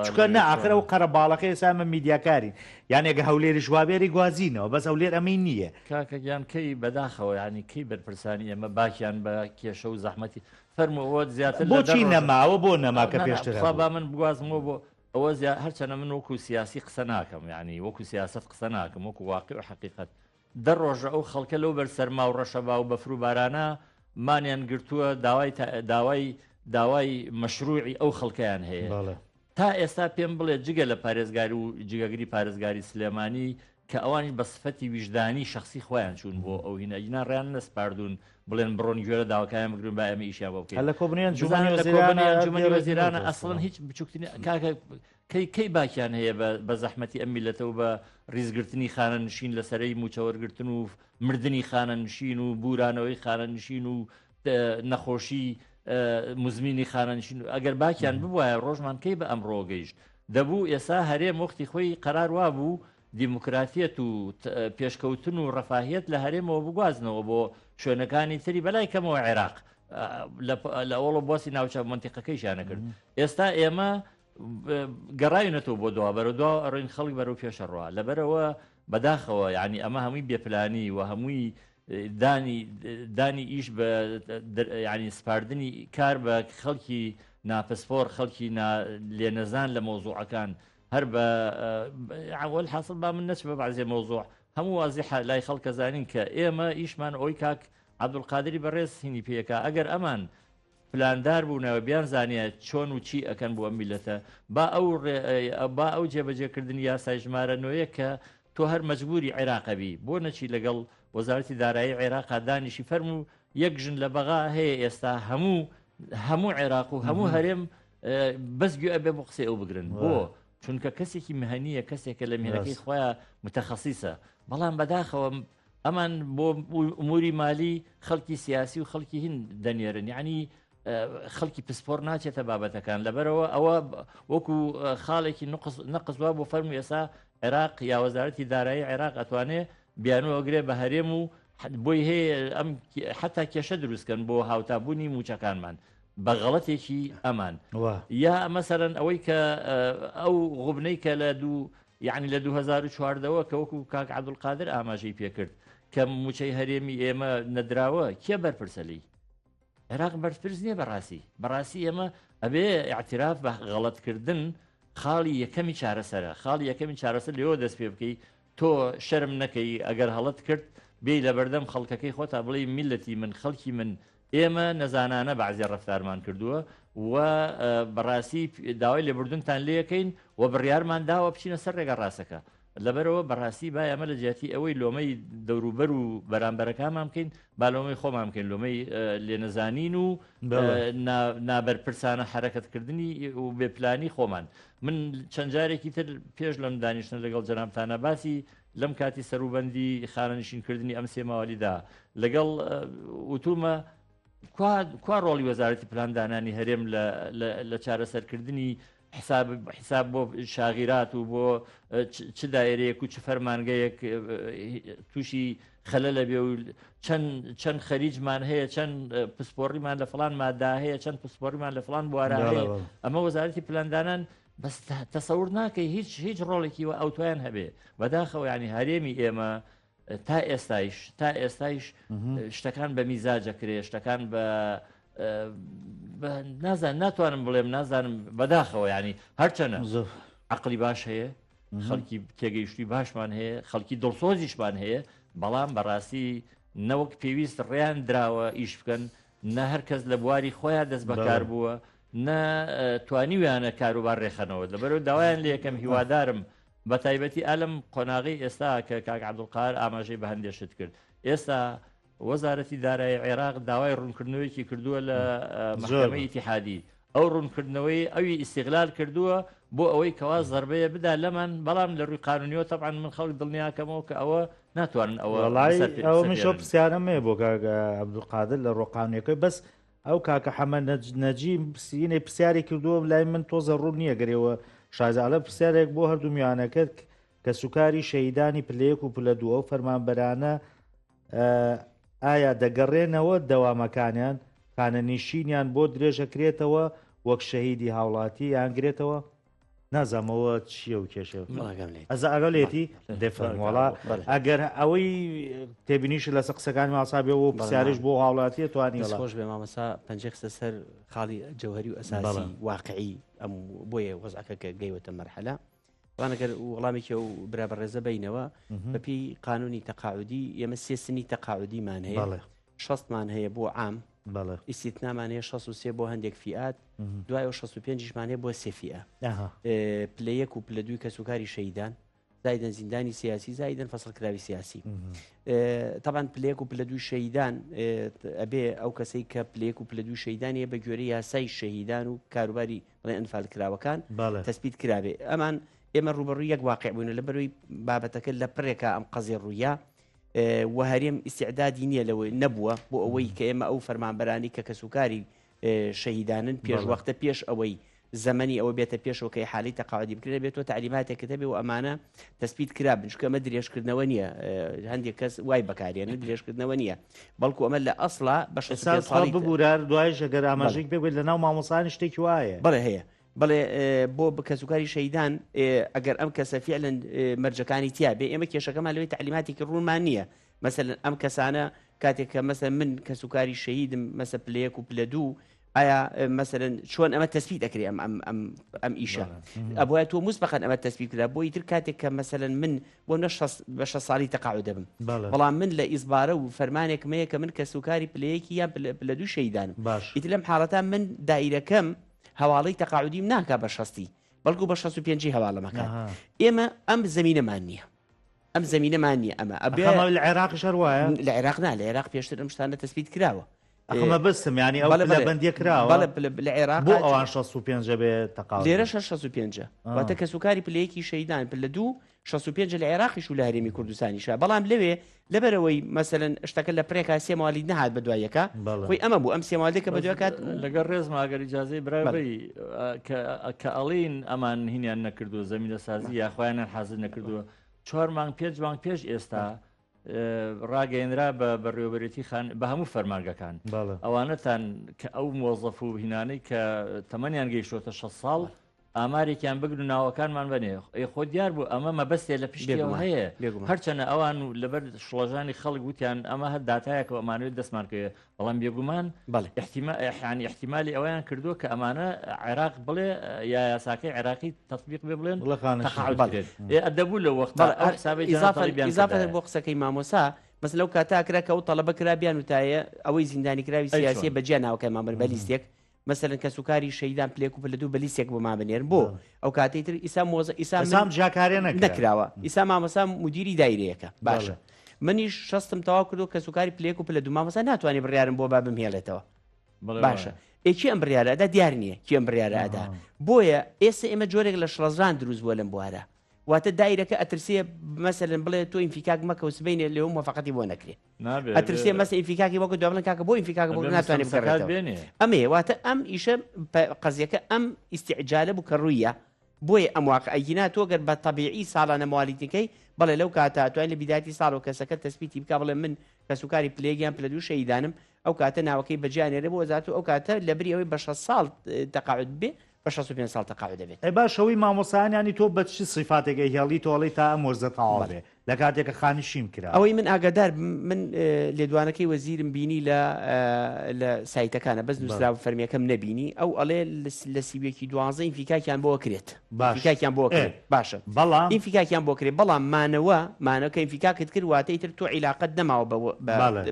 Speaker 1: چونکە نا ئاخر ئەو قەرەباڵەخەی ئێستا ئێمە میدیاکارین یان ئەگە هەولێریش وابێری گوازینەوە بەس هەولێر ئەمەی نییە.
Speaker 3: کاکە گیان کەی بەداخەوە یانی کەی بەرپرسانی ئێمە باکیان بە کێشە و زەحمەتی فەرموو ئەوە زیاتر لە دە
Speaker 1: بۆچی
Speaker 3: ڕۆژە
Speaker 1: نەما ئەوە بۆ نەما کە
Speaker 3: نا نا
Speaker 1: پێشتر
Speaker 3: تخوا
Speaker 1: هەبوو؟
Speaker 3: با من بگوازمەوە بۆ ئەوە زیا هەرچەنە من وەکو سیاسی قسە ناکەم یانی وەکو سیاسەت قسە ناکەم وەکو واقع و حەقیقەت دە ڕۆژە ئەو خەڵکە لەو بەر سەرما و ڕەشەبا و بەفر و بارانە مانیان گرتووە داوای داوای داوای مەشروعی ئەو خەڵکەیان هەیە.
Speaker 1: بەڵێ.
Speaker 3: تا ئێستا پێم بڵێ جگە لە پارێزگار و جگەگری پارێزگاری سلێمانی کە ئەوانیش بە سفەتی ویژدانی شەخسی خۆیان چوون بۆ ئەو هینە ئەگینا ڕێیان نەسپاردوون بڵێن بڕۆن گوێ لە داواکانیان بگرن با ئێمە ئیشیان بۆ بکەین
Speaker 1: هەر لە کۆبوونەوەی ئەنجومەنی
Speaker 3: بزانە لە
Speaker 1: وەزیرانە
Speaker 3: کۆبوونەوەی ئەنجومەنی
Speaker 1: دێڕێک
Speaker 3: وەزیرانە
Speaker 1: نەوتە
Speaker 3: ئەسڵەن هیچ بچووکترین کاکە کەی کەی باکیان هەیە بە بە زەحمەتی ئەم میللەتە و بە ڕیزگرتنی خانەنشین لە سەرەی مووچە وەرگرتن و مردنی خانەنشین و بورانەوەی خانەنشین و نەخۆشی مزمینی خانەنشین و ئەگەر باکیان ببوایە ڕۆژمان کەی بە ئەمڕۆ گەیشت دەبوو ئێستا هەرێم وەختی خۆی قەرار وابوو دیموکراتیەت و پێشکەوتن و ڕەفاهیەت لە هەرێمەوە بگوازنەوە بۆ شوێنەکانی تری بەلای کەمەوە عێراق لە ئەوڵە باسی ناوچە منتیقەکەیشیانە کرد ئێستا ئێمە گەڕاوینەتەوە بۆ دوا بەرەو دوا ئەڕۆین خەڵک بەرەو پێشەڕوا لەبەرەوە بەداخەوە یعنی ئەمە هەمووی بێپلانی و هەمووی دانی دانی ئیش بە ینی سپاردنی کار بە خەڵکی ناپسپۆر خەڵکی لێنەزان لە مۆزوعەکان هەر بە ئەوەل حاصل با من نەچمە بەعزێ مۆزوع هەموو وازیحە لای خەڵکە زانین کە ئێمە ئیشمان ئەوی کاک عەبدولقادری بەڕێز هینی پێکا ئەگەر ئەمان پلاندار بوونایە و بیانزانیایە چۆن و چی ئەکەن بۆ ئەم میللەتە با ئەو با ئەو جێبەجێکردنی یاسای ژمارە نۆیە کە تۆ هەر مەجبوری عێراقە بی بۆ نەچی لەگەڵ وەزارەتی دارایی عێراقا دانیشی فەرموو یەک ژن لە بەغا هەیە ئێستا هەموو هەموو عێراق و هەموو هەرێم بەس گوێ ئەبێ بۆ قسەی ئەو بگرن بۆ چونکە کەسێکی مهنیە کەسێکە لە مهنەکەی خۆیان متەخەسیسە بەڵام بەداخەوە ئەمان بۆ ئوموری مالی خەڵکی سیاسی و خەڵکی هین دەنێرن یعنی خەڵکی پسپۆر ناچێتە بابەتەکان لەبەرەوە ئەوە وەکو خاڵێکی نەقزوا بۆ فەرمو ئێسا عێراق یا وەزارەتی دارایی عێراق ئەتوانێ بیانوەگرێ بە هەرێم و بۆی هەیە ئەم حتا کێشە دروستکەن بۆ هاوتابوونی موچەکانمان بە غەڵەتێکی ئەمان یا مەسەرەن ئەوەی کە ئەو غوبنەی کە لە دوو یەعنی لە 2014 وە کە وەکو کاک عەبدولقادر ئاماژەی پێکرد کە موچەی هەرێمی ئێمە نەدراوە کێ بەرپرسە لێی؟ عێراق بەرپرس نییە بەڕاستی بەڕاستی ئێمە ئەبێ اعتراف بە غەڵەتکردن خاڵی یەکەمی چارەسەرە خاڵی یەکەمی چارەسەر لێەوە دەست پێ بکەی تۆ شەرم نەکەی ئەگەر هەڵت کرد بێی لەبەردەم خەڵکەکەی خۆتا بڵێی میللەتی من خەڵکی من ئێمە نەزانانە بەعزێ ڕەفتارمان کردووە و بەڕاستی داوای لێبوردنتان لێکەین و بڕیارمان داوە بچینە سەر ڕێگە ڕاستەکە لەبەرەوە بەڕاستی با ئەمە لە جیاتی ئەوەی لۆمەی دەوروبەر و بەرامبەرەکانمان بکەین با لۆمەی خۆمان بکەین لۆمەی لێنەزانین و نابەرپرسانە حرەکەتکردنی و بێپلانی خۆمان من چەند جارێکی تر پێش لەم دانیشتنە لەگەڵ جەنابتانە باسی لەم کاتی سەروبەندی خانەنشینکردنی ئەم سێ ماوالیدا لەگەڵ وتومە کوا کوا ڕۆڵی وەزارەتی پلاندانانی هەرێم لە چارەسەرکردنی حساب حساب بۆ شاغیرات و بۆ چ دایرەیەک و چ فەرمانگەیەک تووشی خەلەل ئەبێ و چەند چەند خەریجمان هەیە چەند پسپۆڕیمان لە فڵان مادە هەیە چەند پسپۆڕیمان لە فڵان بوارە هەیە ئەمە وەزارەتی پلاندانان بەس تەسەور ناکەی هیچ هیچ ڕۆڵێکی وە ئەوتویان هەبێ بەداخەوە ینی هەرێمی ئێمە تا ئێستایش تا ئێستایش شتەکان بە میزاجەکرێ شتەکان بە نازان ناتوانم بڵێم نازانم بەداخەوە ینی هەرچەنە عقلی باش هەیە. خەڵکی تێگەیشتوی باشمان هەیە خەڵکی دڵسۆزیشمان هەیە بەڵام بەڕاستی نەوەک پێویست ڕێیان دراوە ئیش بکەن نە هەر کەس لە بواری خۆیان دەست بەکار بووە نە توانیویانە کاروبار ڕێخەنەوە لەبەرەوە داوایان لە یەکەم هیوادارم بە تایبەتی ئالم قۆناغی ئێستا کە کاک عبدولقار ئاماژەی بە هەندێک شت کرد ئێستا وەزارەتی دارایی عێراق داوای ڕوونکردنەوەیەکی کردووە لە مەحکەمەی ئیتیحادی ئەو ڕوونکردنەوەی ئەوی ئیسیغلال کردووە بۆ ئەوەی کەوا زەربەیە بدا لەمان بەڵام لە ڕووی قانونیەوە تەبعەن من خەڵک دڵنیاکەمەوە کە ئەوە ناتوانن ئەوە
Speaker 1: وەڵای ئەوە منش ئەو پرسیارەم هەیە بۆ کاک عەبدولقادر لە ڕووە قانونیەکەی بەس ئەو کاکە حەمە نەجیم سینێ پرسیاری کردووە لای من تۆزە ڕوون نییە گەرەوە شازالە پرسیارێک بۆ هەردوو میوانەکەت کەسوکاری شەهیدانی پلە یەک و پلە دوو ئەو فەرمانبەرانە ئایا دەگەڕێنەوە دەوامەکانیان خانەنیشینیان بۆ درێژەکرێتەوە وەک شەهیدی هاوڵاتی یان گرێتەوە نازانمەوە چییە و کێشە ئەزا ئەگە لێتی دەفەرمۆڵا ئەگەر ئەوەی تێبینیش لەسە قسەکانی ماسا بێ و پرسیارش بۆ هاوڵاتیە توانی
Speaker 2: خۆش بێ مامەسا پەنجە خستە سەر خاڵی جەوهری و ئەساسی واقعی ئەم بۆیە وەزعەکە کە گەیوەتە مەرحەلە وانەگەر وەڵامێکی ئەو برا بەڕێزە بینەوە بەپی قانونی تەقاعودی ئێمە سێ سنی تەقاعودیمان هەیە شەستمان هەیە بۆ عام ئیسیتنامان هەیە 63 بۆ هەندێک فیات دوای 65یشمان هەیە بۆ سێفیە پلە یەک و پلە دوی کەسوکاری شەیدان زایدن زیندانی سیاسی زایدن فەسڵ کراوی سیاسی تاوان پلەیەک و پلە دوی شەیدان ئەبێ ئەو کەسەی کە پلەیەک و پلە دوی شەیدانە بە گوێرەی یاسای شەهیدان و کاروباری بڵێ ئەنفال کراوەکان تەسبیت کرابێ ئەمان ئێمە ڕوبەڕوو یەک واقع بوون لە بەروی بابەتەکە لە پرێکا ئەم قەزێ ڕوویا و هەرێم ئیسیعدادی نییە لەوەی نەبووە بۆ ئەوەی کە ئێمە ئەو فەرمانبەرانی کە کەسوکاری شەهیدانن پێش وەختە پێش ئەوەی زەمەنی ئەوە بێتە پێشەوە کە حالی تەقاعدی بکرێت بێت و تعلیماتێکت هەبێ و ئەمانە تەسبیت کرابن چونکە ئەمە درێژکردنەوە نییە هەندێک کەس وای بەکارێنن درێژکردنەوە نییە بەڵکو ئەمە لە ئەسڵا بە 65
Speaker 1: ساڵی ببورار دوایش ئەگەر ئاماژەیەک پێ بێت لە ناو مامۆستایان شتێکی وایە
Speaker 2: بەڵێ هەیە بەڵێ بۆ کەسوکاری شەیدان ئەگەر ئەم کەسە فعلەن مەرجەکانی تیا بێ ئێمە کێشەکەمان لەوەی تعلیماتێکی ڕوونمان نییە مەسەلەن ئەم کەسانە کاتێک کە مەسەلەن من کەسوکاری شەهیدم مەسە پلە یەک و پلە دوو ئایا مەسەلەن چۆن ئەمە تەسبیت ئەکرێ ئەم ئەم ئەم ئەم ئیشە ئەبوایە تۆ مسبقا ئەمە تەسبیت کرا بۆ ئیتر کاتێک کە مەسەلەن من بۆ نە بە شە ساڵی تەقاعد دەبم بەڵام من لە ئیزبارە و فەرمانێکم هەیە کە من کەسوکاری پلەیەکی یان پلە دوو شەهیدانم
Speaker 1: باش
Speaker 2: ئیتر لەم حاڵەتە من دایرەکەم هەواڵەی تەقاعدیم ناکا بە شەستی بەڵکو بە شەست و پێنجی هەواڵەمەکات ئێمە ئەم زمینەمان نییە ئەم زەمینەمان نییە ئەمە
Speaker 1: ئەبێ ئەمە لە عێراقیش هەر وایە؟
Speaker 2: لە عێراق نا لە عێراق پێشتر ئەم شتانە تەسبیت کراوە.
Speaker 1: ئەخە مەبەستم یانی ئەو
Speaker 2: بەڵێ
Speaker 1: پلە
Speaker 2: بەڵێ
Speaker 1: بەندیە کراوە؟
Speaker 2: بەڵێ پلە لە عێراق
Speaker 1: بۆ ئەوان 65 بێ تەقاعد
Speaker 2: لێرەش هەر 65 واتە کەسوکاری پلە یەکی شەهیدان پلە دوو 65 لە عێراقیش و لە هەرێمی کوردستانیشە بەڵام لەوێ لەبەرەوەی مەسەلەن شتەکە لە پرێکا سێ موالید نەهات بە دوای یەکا خۆی ئەمە بوو ئەم سێ موالدێکە بە دوای کات
Speaker 3: لەگەڵ ڕێزما ئەگەر ئیجازەی برای بەی کە ئەڵین ئەمان هینیان نەکردووە زەمینەسازی یاخوایانیان حازر نەکردووە چوار مانگ پێنج مانگ پێش ئێستا ڕاگەیەنرا بە بەڕێوەبەرێتی خان بە هەموو فەرمانگەکان ئەوانەتان کە ئەو مۆزەف و هینانەی کە تەمەنیان گەیشتۆتە 6 ساڵ ئامارێکیان بگرن و ناوەکانمان بەنێ ئەی خۆ دیار بوو ئەمە مەبەستێ لە پشتیەوە هەیە هەرچەنە ئەوان و لەبەر شڵەژانی خەڵک وتیان ئەمە هەر داتایەکە و ئەمانەوێت دەستمان کەوێ بەڵام بێگومان یانی ئیحتیمالی ئەوەیان کردووە کە ئەمانە عێراق بڵێ یا یاساکەی عێراقی تەتبیق بێ بڵێن تەقاعد بکرێت ئێ ئەدەبوو لەو وەختە ئەو حسابەی جەناب تەڵیبیان
Speaker 2: ئیزافە بۆ قسەکەی مامۆسا بەس لەو کاتە کرا کە ئەو تەڵەبە کرا بیان وتایە ئەوەی زیندانی کراوی سیاسیە بە جیا ناوەکەمان بن بە لیستێک مەسەلەن کەسوکاری شەهیدان پلەیەک و پلە دوو بە لیستێک بۆمان بنێرن بۆ ئەو کاتەی تر ئیسا مۆزە ئیسا من
Speaker 1: ئیسام جیاکاریە نەکرا.
Speaker 2: نەکراوە ئیسا مامۆستا مدیری دایرەیەکە باشە منیش شەستم تەواو کردو کەسوکاری پلەیەک و پلە دوو مامۆستا ناتوانێ بڕیارم بۆ با بمهێڵێتەوە باشە ئێ کێ ئەم بڕیارە ئەدا دیار نییە کێ ئەم بڕیارە ئەدا بۆیە ئێستا ئێمە جۆرێک لە شڵەژان دروست بووە لەم بوارە واتە دایرەکە ئەترسێ مەسەلەن بڵێ تۆ ئینفیکاک مەکە و سبەینێ لێو مۆفەقەتی بۆ نەکرێ ئەترسێ مەسە ئینفیکاکی وەکو دوابڵێن کاکە بۆ ئینفیکاک بۆ ناتوانێت بگەڕێتەوە ئەمەیە واتە ئەم ئیشە قەزیەکە ئەم ئیستیعجالە بوو کە ڕوویە بۆیە ئەم واقع ئەگینا تۆ گەر بە تەبیعی ساڵانە موالیدەکەی بەڵێ لەو کاتە توانین لە بیداتی ساڵ و کەسەکە تەسبیتی بکە بڵێ من کەسوکاری پلەیەک یان پلە دوو شەهیدانم ئەو کاتە ناوەکەی بەجیا نێرێ بۆ وەزارەت و ئەو کاتە لەبری ئەوەی بە 6 ساڵ تەقاعد بێ بە 65 ساڵ تەقاعد دەبێت.
Speaker 1: ئەی باش ئەوەی مامۆستایان یانی تۆ بە چ سیفاتێک ئەیهێڵیتەوە ئەڵێی تا ئەم وەرزە تەواو بێ؟ لە کاتێک کە خانشین کرا.
Speaker 2: ئەوەی من ئاگادار بم من لێدوانەکەی وەزیرم بینی لە لە سایتەکانە بەس نووسراوە فەرمیەکەم نەبینی ئەو ئەڵێ لە سیویەکی دوانزە ئینفیکاکیان بۆ کرێت فیکاکیان بۆ کرێت باشە
Speaker 1: بەڵام
Speaker 2: ئینفیکاکیان بۆ کرێت بەڵام مانەوە مانەوە کە ئینفیکاکت کرد واتە ئیتر تۆ عیلاقەت نەماوە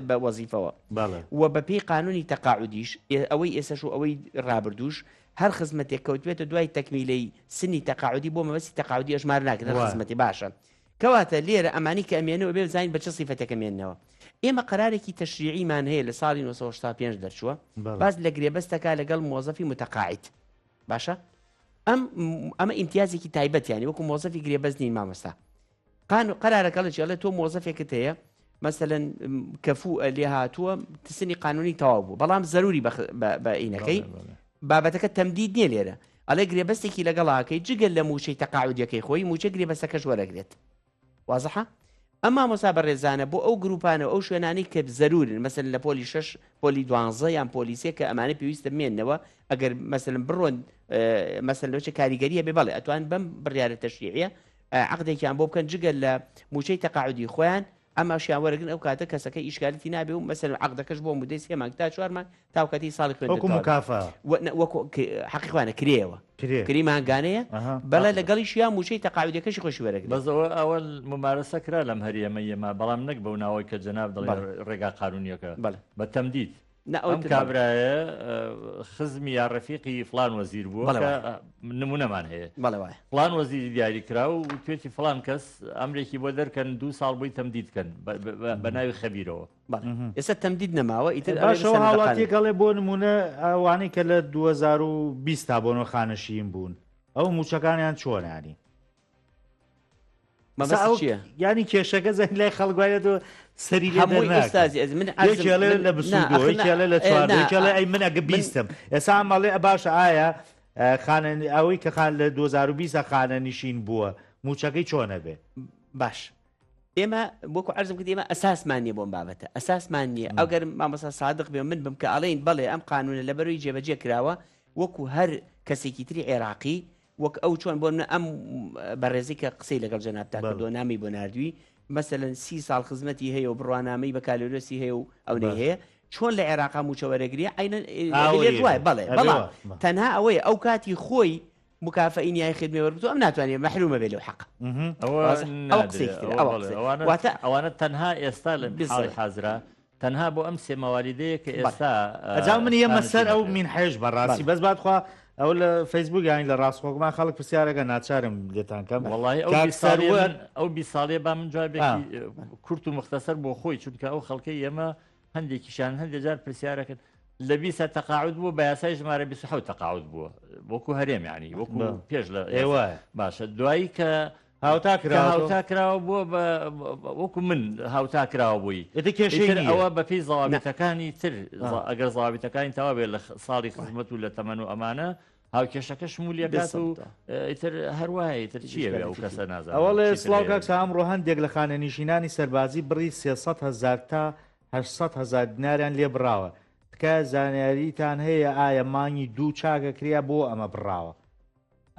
Speaker 2: بە وەزیفەوە و بەپێی قانونی تەقاعودیش ئەوەی ئێسەش و ئەوەی ڕابردووش هەر خزمەتێک کەوتبێتە دوای تەکمیلەی سنی تەقاعودی بۆ مەبەستی تەقاعودی ئەژمار ناکرێت هەر خزمەتی باشە کەواتە لێرە ئەمانی کە ئەمێنەوە بێ بزانین بە چ سیفەتێک ئەمێنەوە ئێمە قەرارێکی تەشریعیمان هەیە لە ساڵی 1965 دەرچووە باس لە گرێبەستەکە لەگەڵ مۆزەفی متەقاعد باشە ئەم ئەمە ئیمتیازێکی تایبەت ینی وەکو مۆزەفی گرێبەست نین مامۆستا قان قەرارەکە ئەڵێ چی؟ ئەڵێ تۆ مۆزەفێکت هەیە مەسەلەن کەفوو لێ هاتووە سنی قانونی تەواو بوو بەڵام زەروری بە ئینەکەی بابەتەکە تەمدید نییە لێرە ئەڵێ گرێبەستێکی لەگەڵاکەی جگەل لە موچەی تەقاعودیەکەی خۆی موچە گرێبەستەکەش وەرەگرێت وازحە ئەم مامۆسا بەڕێزانە بۆ ئەو گروپانە و ئەو شوێنانەی کە زەرورن مەسەلەن لە پۆلی شەش پۆلی دوانزە یان پۆلی سێ کە ئەمانە پێویستە بمێنەوە ئەگەر مەسەلەن بڕۆن مەسەلەن لەوچە کاریگەریە بێ بەڵێ ئەتوان بەم بڕیارە تەشریعیە عەقدێکیان بۆ بکەن جگە لە موچەی تەقاعودی خۆیان ئەمەشیان وەرەگرن ئەو کاتە کەسەکە ئیشکالەتی نابێ و مەسەلەن عەقدەکەش بۆ مودەی سێ مانگ تا چوار مانگ تا ئەو کاتەی ساڵی خوێندن
Speaker 1: وەکو
Speaker 2: تەواو
Speaker 1: مکافە
Speaker 2: وەکو حەقی خۆیانە کرێیەوە
Speaker 1: کرێ
Speaker 2: کری مانگانەیە
Speaker 1: ئەها
Speaker 2: بەڵێ لەگەڵیشیا موچەی تەقاعودەکەشی خۆشی وەرەگرێت.
Speaker 3: بەس ئەوە ئەوە مومارەسە کرا لەم هەرێمەی ئێمە بەڵام نەک بەو ناوەی کە جەناب دەڵێ
Speaker 2: بەڵێ.
Speaker 3: ڕێگا قانونیەکە
Speaker 2: بەڵێ.
Speaker 3: بە تەمدید
Speaker 2: نا ئەو
Speaker 3: ئەم
Speaker 2: تر بەڵێ.
Speaker 3: کابرایە خزمی یا ڕەفیقی فڵان وەزیر بووە
Speaker 2: بەڵێ
Speaker 3: کە
Speaker 2: وایە.
Speaker 3: نمونەمان هەیە
Speaker 2: بەڵێ وایە.
Speaker 3: فڵان وەزیری دیاری کرا و وتوێتی فڵان کەس ئەمرێکی بۆ دەرکەن دوو ساڵ بۆی تەمدید کەن بە ناوی خەبیرەوە.
Speaker 2: بەڵێ ئێستا تەمدید نەماوە ئیتر ئەوێ
Speaker 1: باشە
Speaker 2: بەسەر
Speaker 1: هاوڵاتیەک ئەڵێ بۆ نمونە ئەوانەی کە لە 2020 تا بۆنۆ خانەشین بوون ئەو موچەکانیان چۆن ینی
Speaker 2: مەبەست چییە؟
Speaker 1: ینی کێشەکە زەنگ لای خەڵک وایە تۆ سەری لێ
Speaker 2: هەمووی
Speaker 1: دەرناکە.
Speaker 2: ئوستازی ئەزیز من عەرزم
Speaker 1: یەکێ ئەڵێ
Speaker 2: من
Speaker 1: لە
Speaker 2: نا
Speaker 1: بسوودۆ
Speaker 2: ئەخر نا
Speaker 1: یەکێ ئەڵێ لە
Speaker 2: ئێ
Speaker 1: چواردە
Speaker 2: نا
Speaker 1: یەکێ ئەڵێ ئەی من ئەگە
Speaker 2: من
Speaker 1: بیستم ئێستا ئەم ئەڵێ باشە ئایا خانە ئەوەی کە خان لە 2020 خانەنشین بووە موچەکەی چۆنە بێ؟
Speaker 2: باش ئێمە وەکو عەرزم کرد ئێمە ئەساسمان نییە بۆ ئەم بابەتە ئەساسمان نییە ئەگەر مامۆستا سادق بێ من بم کە ئەڵێین بەڵێ ئەم قانونە لەبەرەوەی جێبەجێ کراوە وەکو هەر کەسێکی تری عێراقی وەک ئەو چۆن بۆ نمونە ئەم بەڕێزی کە قسەی لەگەڵ جەنابتا کردووە نامی بۆ ناردووی مەسەلەن سی ساڵ خزمەتی هەیە و بڕوانامەی بەکالۆریۆسی هەیە و ئەونەی هەیە چۆن لە عێراقا مووچە وەرەگری عەینەن لێت وایە بەڵێ بەڵام تەنها ئەوەیە ئەو کاتی خۆی مکافەئی نیای خدمەی وەرگرتووە ئەم ناتوانێت مەحرومە بێ لەو حەقە ئەوە قسەی ترە ئەوە قسەی واتە
Speaker 3: ئەوانە تەنها ئێستا لە حاڵی حازرا تەنها بۆ ئەم سێ مەوالیدەیە کە ئێستا
Speaker 1: ئەجا من یەمە سەر ئەو مینحەیەش بەڕاستی بەس باتخوا ئەو لە فەیسبوک یانی لە ڕاستخۆکمان خەڵک پرسیارەکە ناچارم لێتان کەم
Speaker 3: وەڵی ئەو
Speaker 1: کاک سەروەر
Speaker 3: ئەو بی ساڵێ با من جوابێکی کورت و مختصر بۆ خۆی چونکە ئەو خەڵکەی ئێمە هەندێکیشان هەندێک جار پرسیارەکەن لە بیسە تەقاعد بووە بە یاسای ژمارە 27 تەقاعد بووە وەکو هەرێم ینی وەکو پێش لە
Speaker 1: ئێوە
Speaker 3: باشە دوایی کە
Speaker 1: هاوتا
Speaker 3: کراوە هاوتا کراوە بووە بە وەکو من هاوتا کراوە بووی
Speaker 1: ئیتر کێشەی
Speaker 3: ئیتر
Speaker 1: نییە.
Speaker 3: ئەوە بەپێی زەوابیتەکانی تر ئەگەر زەوابیتەکانی تەواو بێت لە ساڵی خزمەت و لە تەمەن و ئەمانە هاوکێشەکە شمولیەکات و ئیتر هەروایە ئیتر چییە ئەو کەسە نازانم
Speaker 1: ئەوەڵێ
Speaker 3: چیتر
Speaker 1: سڵاو
Speaker 3: هەیە.
Speaker 1: کاک سا ئەمڕۆ هەندێک لە خانەنیشینانی سەربازی بڕی 300 هەزار تا 800 هەزار دیناریان لێ بڕاوە تکایە زانیاریتان هەیە ئایا مانگی دوو چاکەکرێ یا بۆ ئەمە بڕاوە؟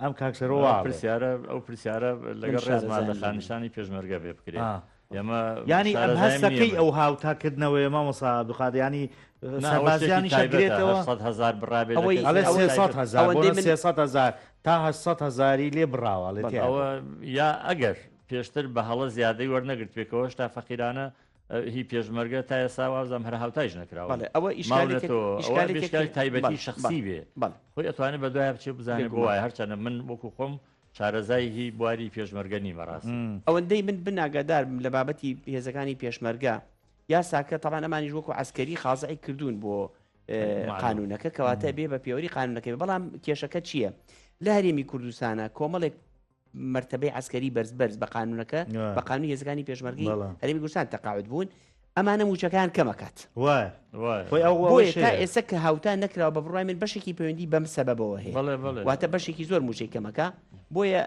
Speaker 1: ئەم کاک سەرۆ وا
Speaker 3: ئەو پرسیارە ئەو پرسیارە لەگەڵ ڕێزمان لە خانشانی پێشمەرگە بێ بکرێت ئێمە
Speaker 1: ینی ئەم هەستەکەی ئەو هاوتاکردنەوەی مامۆسا عبدالقادر ینی سەربازیانی شەگرێتەوە
Speaker 3: هزار بڕابێت
Speaker 1: ئەڵێ 300 هزار بۆ 300 هزار تا 800 هزاری لێ بڕاوە لێ
Speaker 3: ئەوە یا ئەگەر پێشتر بە هەڵە زیادەی وەرنەگرت پێکەوەش تا فەقیرانە هی پێشمەرگە تا ئێستا وابزانم هەر هاوتایش نەکراوە.
Speaker 2: بەڵێ ئەوە ئیشکالێکە
Speaker 3: ماونەتەوە ئەوە
Speaker 2: ئیشکالێکە
Speaker 3: ئیشکالی تایبەتی
Speaker 2: بەڵێ
Speaker 3: شەخسی
Speaker 2: بەڵێ
Speaker 3: بێ
Speaker 2: بەڵێ
Speaker 3: خۆی ئەتوانێت بە دوای بچێ بزانێ بۆ
Speaker 2: بێگومان.
Speaker 3: وایە هەرچەندە من وەکو خۆم شارەزای هی بواری پێشمەرگە نیمە ڕاستی.
Speaker 2: ئەوەندەی من بن ئاگادار بم لە بابەتی هێزەکانی پێشمەرگە یاساکە تەبعەن ئەمانیش وەکو عەسکەری خازعی کردوون بۆ
Speaker 3: معلوم.
Speaker 2: قانونەکە کەواتە بێ بە پێوەری قانونەکە بێ بەڵام کێشەکە چییە لە هەرێمی کوردستانە کۆمەڵێک مەرتەبەی عەسکەری بەرز بەرز بە قانونەکە بە قانونی هێزەکانی پێشمەرگەی هەرێمی کوردستان تەقاعد بوون ئەمانە موچەکان کەمەکات بۆیە تا ئێستا کە هاوتا نەکراوە بە بڕای من بەشێکی پەیوەندی بەم سەبەبەوە هەیە واتە بەشێکی زۆر موچەی کەمەکە بۆیە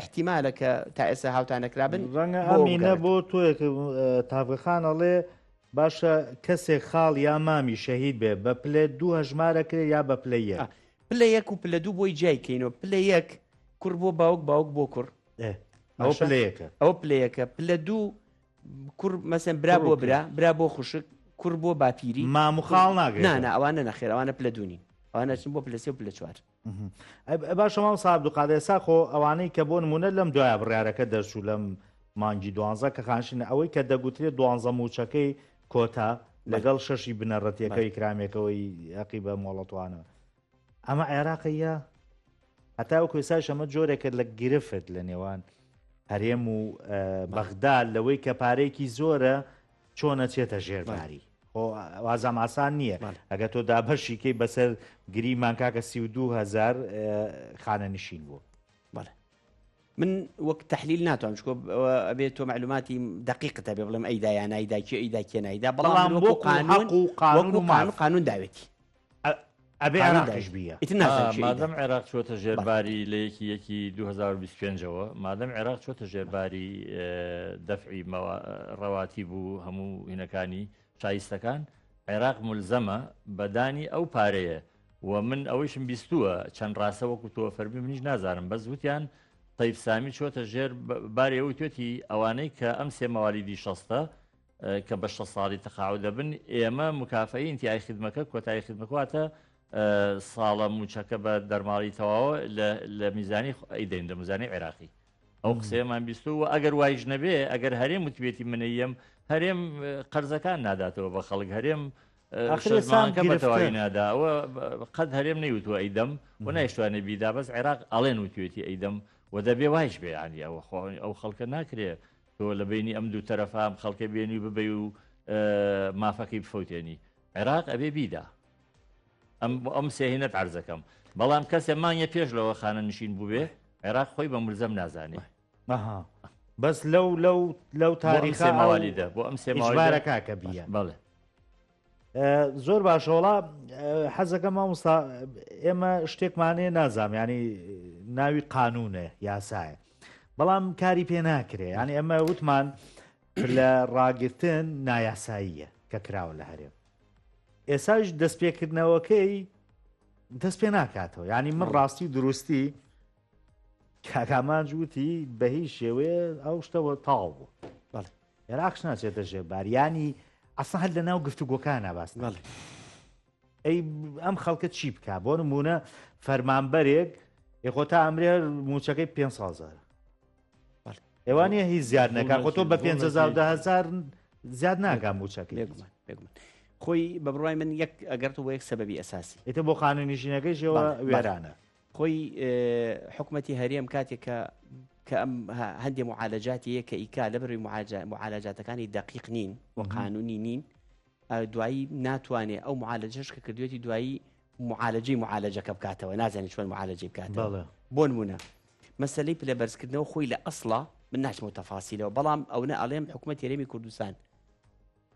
Speaker 2: احتیمالە کە تا ئێستا هاوتا نەکرابن
Speaker 1: ڕەنگە ئەمینە بۆ تۆیەک تاڤخان ئەڵێ باشە کەسێک خاڵ یا مامی شەهید بێ بە پلە دوو هەژمارە کرێ یا بە پلە یەک
Speaker 2: پلە یەک و پلە دوو بۆی جیای کەینەوە پلە یەک کوڕ بۆ باوک باوک بۆ کوڕ.
Speaker 1: ئەوە پلەیەکە.
Speaker 2: ئەوە پلەیەکە. پلە دوو کوڕ مەسەن برا بۆ برا، برا بۆ خوشک، کوڕ بۆ باپیری.
Speaker 1: مام و خاڵ ناگرێتەوە.
Speaker 2: نا نا ئەوانە نەخێر ئەوانە پلە دوو نین. ئەوانە ئەچن بۆ پلە سێ و پلە چوار.
Speaker 1: باشە مامۆستا عەبدولقادر ئێستا خۆ ئەوانەی کە بۆ نموونە لەم دوایە بڕیارەکە دەرچوو لەم مانگی دوانزە کە خانشین ئەوەی کە دەگوترێت دوانزە مووچەکەی کۆتا لەگەڵ شەشی بنەڕەتیەکەی کرامێکەوەی هەقی بە مۆڵەتوانە ئەمە عێراقیە هەتاوەکو ئێستاش ئەمە جۆرێکە لە گرفت لە نێوان هەرێم و بەغدا لەوەی کە پارەیەکی زۆرە چۆن ئەچێتە ژێر باری خۆ وازام ئاسان نییە ئەگە تۆ دابەشیکەی بەسەر گریمان کاکە 32هزار خانەنشین بوو.
Speaker 2: بەڵێ من وەک تحلیل ناتوانم چکۆ ئەبێت تۆ معلوماتی دقیقت هەبێ بڵێم ئەیدا یا نایدا کێ ئەیدا کێ نایدا بەڵام
Speaker 1: بۆ قانون و قانون و
Speaker 2: قانون داوێتی
Speaker 1: ئەبێ عێراقیش بیە.
Speaker 2: ئیتر نازانم کێ ئیدا.
Speaker 3: مادەم عێراق چۆتە ژێر باری لە یەکی یەکی 2025ەوە مادەم عێراق چۆتە ژێر باری دەفعی ڕەواتیب و هەموو هینەکانی شایستەکان عێراق ملزەمە بە دانی ئەو پارەیە و من ئەوەیشم بیستووە چەند ڕاستە وەکو تۆ فەرمی منیش نازانم بەس وتیان تەیف سامی چۆتە ژێر باری ئەوەی توێتی ئەوانەی کە ئەم سێ مەوالیدی شەستە کە بە شەست ساڵی تەقاعود دەبن، ئێمە مکافەئی ئینتیهای خدمەکە، کۆتایی خدمەکە واتە ساڵە مووچەکە بە دەرماڵی تەواوە لە میزانی ئەیدەین لە میزانی عێراقی. ئەو قسەیەمان بیستووە و ئەگەر وایش نەبێ، ئەگەر هەرێم وتبێتی منەیەم، هەرێم قەرزەکان ناداتەوە بە خەڵک، هەرێم شەرمانکە بە تەواوی نادا، ئەوە قەت هەرێم نەیوتووە ئەیدەم و نایشتوانێ بیدا، بەس عێراق ئەڵێن وتوێتی ئەیدەم و دەبێ وایش بێ، یانی ئەوە خۆ ئەو خەڵکە ناکرێ تۆ لە بەینی ئەم دوو تەرەفە ئەم خەڵکە بێنی و ببەی و مافەکەی بفەوتێنی عێراق ئەبێ بیدا ئەم ئەم سێهینەت عەرزەکەم بەڵام کەسێ مانگێ پێش لەوە خانە نشین بووبێ عێراق خۆی بە ملزەم نازانێ
Speaker 1: ئەها بەس لەو لەو لەو تاریخە
Speaker 3: ماوالیدە بۆ ئەم سێ
Speaker 1: ماوارە کاکە بیە
Speaker 3: بەڵێ
Speaker 1: زۆر باشە وڵا حەزەکە مامۆستا ئێمە شتێکمانێ نازام ینی ناوی قانونە یاسایە بەڵام کاری پێ ناکرێ ینی ئەمە وتمان لە ڕاگرتن نایاساییە کە کراوە لە هەرێم ئێساش دەستپێکردنەوەکەی دەست پێ ناکاتەوە ینی من ڕاستی و دروستی کاکامانج وتی بە هیچ شێوەیە ئەو شتەوە تاو بوو عێراقش ناچێتە ژێر بار یانی ئەسڵەن هەر لەناو گفتوگۆکانە باس
Speaker 2: بەڵێ.
Speaker 1: ئەی ئەم خەڵکە چی بکا بۆ نمونە فەرمانبەرێک ئێ خۆ تا ئەمرێ موچەکەی 500
Speaker 2: بەڵێ.
Speaker 1: ئێوانە هیچ زیاد نەکا خۆ تۆ بە 5000
Speaker 3: زوڵمێکی-
Speaker 1: 10000 زیاد ناکا موچەکەی
Speaker 2: بێگومان بێگومان خۆی بە بڕوای من یەک ئەگەر تۆ بۆ یەک سەبەبی ئەساسی
Speaker 1: ئیتر بۆ خانەنشینەکەیشەوە
Speaker 2: بەڵێ، بەڵێ.
Speaker 1: وێرانە
Speaker 2: خۆی حکومەتی هەرێم کاتێک کە کە ئەم هەندێ معالەجاتی یە کە ئیکا لەبەروی معالەجاتەکانی دەقیق نین و قانونی نین دوایی ناتوانێ ئەو معالەجەش کە کردوێتی دوایی معالەجەی معالەجەکە بکاتەوە نازانێت چۆن معالەجەی بکاتەوە بۆ نمونە مەسلەی پلە بەرزکردنەوە خۆی لە ئەسڵا من ناچمەوە تەفاسیلەوە بەڵام ئەونە ئەڵێم حکوومەت هەرێمی کوردستان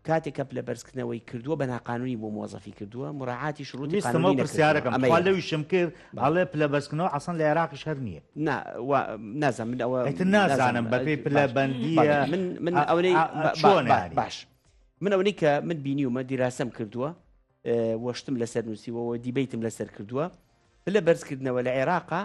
Speaker 2: کاتێک کە پلە بەرزکردنەوەی کردووە بە ناقانونی بۆ مۆزەفی کردووە مراعاتی شروطی
Speaker 1: ویستم
Speaker 2: قانونی
Speaker 1: ئەو پرسیارەکەم
Speaker 2: نەکردووە ئەمە
Speaker 1: تخوا
Speaker 2: یەک.
Speaker 1: لەویشم کرد ئەڵێ پلە بەرزکردنەوە ئەسڵەن لە عێراقیش هەر نییە
Speaker 2: نا وا نازانم من ئەوە
Speaker 1: ئیتر نازانم
Speaker 2: نازانم
Speaker 1: بەپێی پلە
Speaker 2: باش
Speaker 1: بەندییە
Speaker 2: بەڵێ من من
Speaker 1: ئا-
Speaker 2: ئەوەی
Speaker 1: ئا-
Speaker 2: با- با-
Speaker 1: چۆن
Speaker 2: با-
Speaker 1: یانی؟
Speaker 2: باش من ئەوەی کە من بینیومە دیراسەم کردووە وەشتم لەسەر نووسیوە و دیبەیتم لەسەر کردووە پلە بەرزکردنەوە لە عێراقا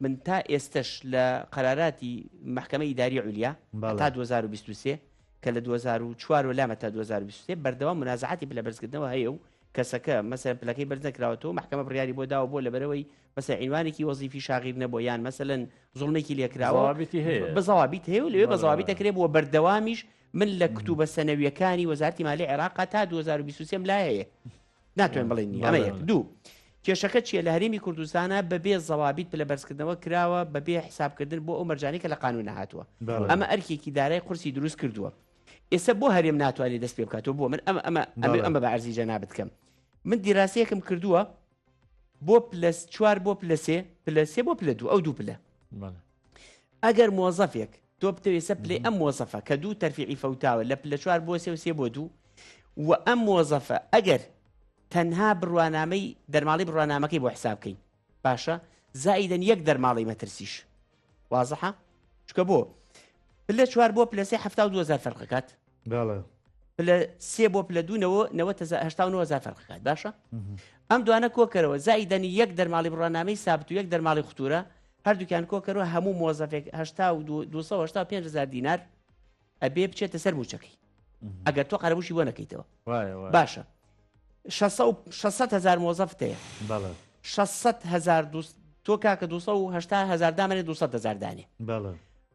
Speaker 2: من تا ئێستەش لە قەراراتی مەحکەمەی ئیداری عولیا تا 2023 کە لە 2004 وە لامە تا 2023 بەردەوام منازعاتی پلە بەرزکردنەوە هەیە و کەسەکە مەسەلەن پلەکەی بەرز نەکراوەتەوە مەحکەمە بڕیاری بۆ داوە بۆ لەبەرەوەی مەسەلەن عینوانێکی وەزیفی شاغیر نەبووە یان مەسەلەن زوڵمێکی لێکراوە
Speaker 3: زەوابیتی هەیە
Speaker 2: بە زەوابیت هەیە و لەوێ بە
Speaker 3: بەڵێ
Speaker 2: زەوابیت
Speaker 3: بەڵێ.
Speaker 2: دەکرێت بۆ بەردەوامیش من لە کتوبە سەنەویەکانی وەزارەتی مالی عێراقا تا 2023 م لا هەیە ناتوانین بڵێین نییە. ئەمە یەک. دوو، کێشەکە چییە؟ لە هەرێمی کوردستانا بەبێ زەوابیت پلە بەرزکردنەوە کراوە بەبێ حسابکردن بۆ ئەو مەرجانەی کە لە قانوونە هاتووە. ئەمە ئەرکێکی دارای قورسی دروست کردووە. ئێستا بۆ هەرێم ناتوانێت دەست پێ بکاتەوە بۆ من ئەمە ئەمە ئەمە ئەمە بە عەرزی جەنابت کەم. من دیراسەیەکم کردووە بۆ پلە چوار بۆ پلە سێ، پلە سێ بۆ پلە دوو، ئەو دوو پلە. ئەگەر مۆزەفێک تۆ بتەوێت سە پلەی ئەم مۆزەفە کە دوو تەرفیعی فەوتاوە لە پلە چوار بۆ سێ و سێ بۆ دوو و ئەم مۆزەفە ئەگەر تەنها بڕوانامەی دەرماڵی بڕوانامەکەی بۆ حساب بکەین باشە زائیدەن یەک دەرماڵی مەترسیش وازحە چکە بۆ پلە چوار بۆ پلە سێ 72 هزار فەرقەکات
Speaker 1: بەڵێ
Speaker 2: پلە سێ بۆ پلە دوو نەوە نەوە تەزا هەشتا و نۆ هەزار فەرق ئەکات باشە ئەم دوانە کۆکەرەوە زائیدەنی یەک دەرماڵی بڕوانامەی سابت و یەک دەرماڵی خطورە. هەردووکیان کۆکەرەوە هەموو مۆزەفێک 285 هزار دینار ئەبێ بچێتە سەر موچەکەی ئەگەر تۆ قەرەبووشی بۆ نەکەیتەوە باشە 600 هزار مۆزەفت هەیە 600 هزار تۆ کاکە 280 هزار دامنێ 200 هزار دانێ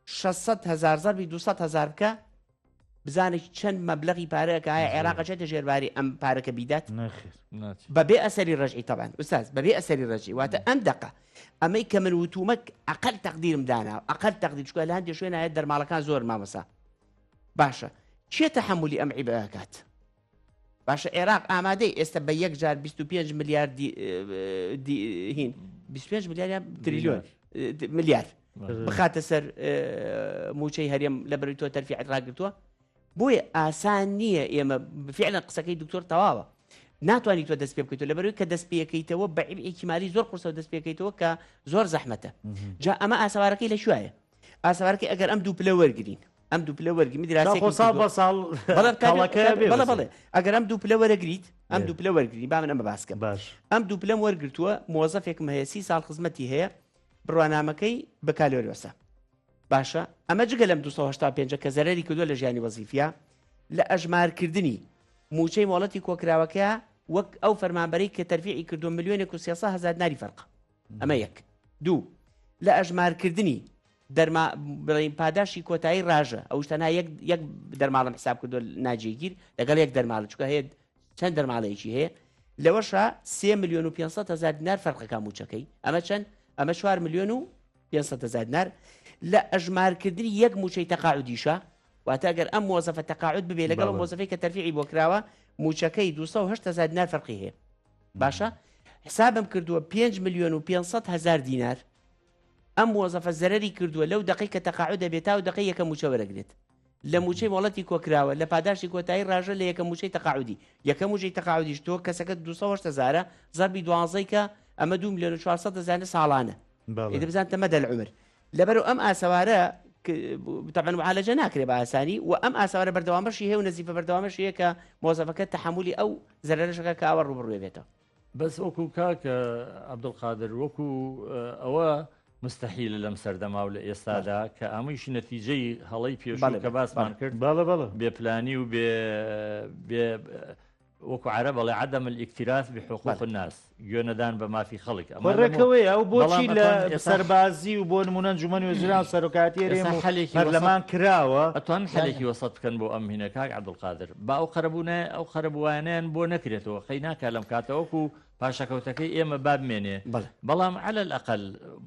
Speaker 2: 600 هزار زەربی 200 هزار بکە بزانە چەند مەبلەغی پارەیە کە ئایا عێراق ئەچێتە ژێرباری ئەم پارەکە بیدات؟
Speaker 1: نەخێر.
Speaker 3: ناچێت.
Speaker 2: بەبێ ئەسەری ڕەجعی تەبعەن ئوستاز بەبێ ئەسەری ڕەجعی واتە ئەم دەقە ئەمەی کە من وتومە ئەقل تەقدیرم دانا ئەقل تەقدیر چونکە لە هەندێک شوێن هەیە دەرماڵەکان زۆر مامۆستا باشە کێ تەحەمولی ئەم عیبە ئەکات؟ باشە عێراق ئامادەی ئێستا بە یەک جار 25 ملیار هین 25 ملیار یان تریلیۆن ملیار بخاتە سەر موچەی هەرێم لە بەری تۆ تەرفیعت ڕاگرتووە بۆیە ئاسان نییە ئێمە فعلا قسەکەی دکتۆر تەواوە ناتوانانی تۆ دەست پێ بکەیتەوە لەبەرەوەی کە دەست پێەکەیتەوە بە عیبێکی مالی زۆر قورسەوە دەست پێکەیتەوە کە زۆر زەحمەتە جا ئەمە ئاسەوارەکەی لە کوایە ئاسەوارەکەی ئەگەر ئەم دوو پلە وەرگین ئەم دوو پلە وەرگری
Speaker 1: دراسێک ساڵ بە ساڵ
Speaker 2: بەڵێ بەڵێ ئەگەر ئەم دوو پلە وەرەگریت ئەم دوو پلە وەرگری با من ئەمە باسکەم
Speaker 1: باش
Speaker 2: ئەم دوو پلەم وەرگرتووە مۆزەفێکم هەیە سی ساڵ خزمەتی هەیە بڕوانامەکەی بەکالۆریۆسە باشە ئەمە جگە لەم 285 کە زەرەری کردووە لە ژیانی وەزیفیا لە ئەژمارکردنی موچەی مۆڵەتی کۆکراوەکە وەک ئەو فەرمانبەرەی کە تەرفیعی کردووە ملیۆنێک و 300 هەزار دیناری فەرقە ئەمە یەک دوو لە ئەژمارکردنی دەرما بڵێین پاداشی کۆتایی ڕاژە ئەوش تەنها یەک یەک دەرماڵم حساب کردو ناجێگیر لەگەڵ یەک دەرماڵە چونکە هەیە چەند دەرماڵەیەکی هەیە لەوەشا 3 ملیۆن و 500 هزار دینار فەرقەکە موچەکەی ئەمە چەند ئەمە 4 ملیۆن و 500 هزار دینار لە ئەژمارکردنی یەک موچەی تەقاعودیشە واتە ئەگەر ئەم مۆزەفە تەقاعود ببێ لەگەڵ مۆزەفەی کە تەرفیعی بۆ کراوە موچەکەی 208 هزار دینار فەرقی هەیە باشە حسابم کردووە 5 ملیۆن و 500 هزار دینار ئەم مۆزەفە زەرەری کردووە لەو دەقەی کە تەقاعود دەبێت تاو دەقەی یەکەم مووچە وەرەگرێت لە مووچەی مۆڵەتی کۆکراوە لە پاداشتی کۆتایی ڕاژە لە یەکەم مووچەی تەقاعودی یەکەم مووچەی تەقاعودیش تۆ کەسەکە 208 هەزارە زەربی دوانزەی کە ئەمە 2 ملیۆن و 400 هەزارە ساڵانە ئیدی بزان تەمەدە العمر لەبەرو ئەم ئاسەوارە تەبعەن معالەجە ناکرێ بە ئاسانی و ئەم ئاسەوارە بەردەوامەشی هەیە و نەزیفە بەردەوامەشی هەیە کە مۆزەفەکە تەحەمولی ئەو زەرەرەشەکە کە ئاوا ڕووبەڕووێ بێتەوە.
Speaker 3: بەس وەکو کاک عەبدولقادر وەکو ئەوە مستحیلە لەم سەردەما و لە ئێستادا کە ئەمەیش نەتیجەی هەڵەی پێشوو کە باسمان کرد
Speaker 1: بەڵێ بەڵێ
Speaker 3: بێ پلانی و بێ بێ وەکو عەرەب ئەڵێ عدم الاکتراث بحقوق الناس گوێ نەدان بە مافی خەڵک
Speaker 1: ئەمە ڕێکەوەی ئەو بۆچی لە سەربازی و بۆ نمونە ئەنجومەنی وەزیران و سەرۆکایەتی هەرێم و پەرلەمان کراوە
Speaker 3: ئەتوان حەلێکی وەسەت بکەن بۆ ئەم هینە کاک عەبدولقادر با ئەو قەرەبوونە ئەو قەرەبووانەیان بۆ نەکرێتەوە قەی ناکا لەم کاتە وەکو پاشەکەوتەکەی ئێمە با بمێنێ بەڵام عەلە الأقل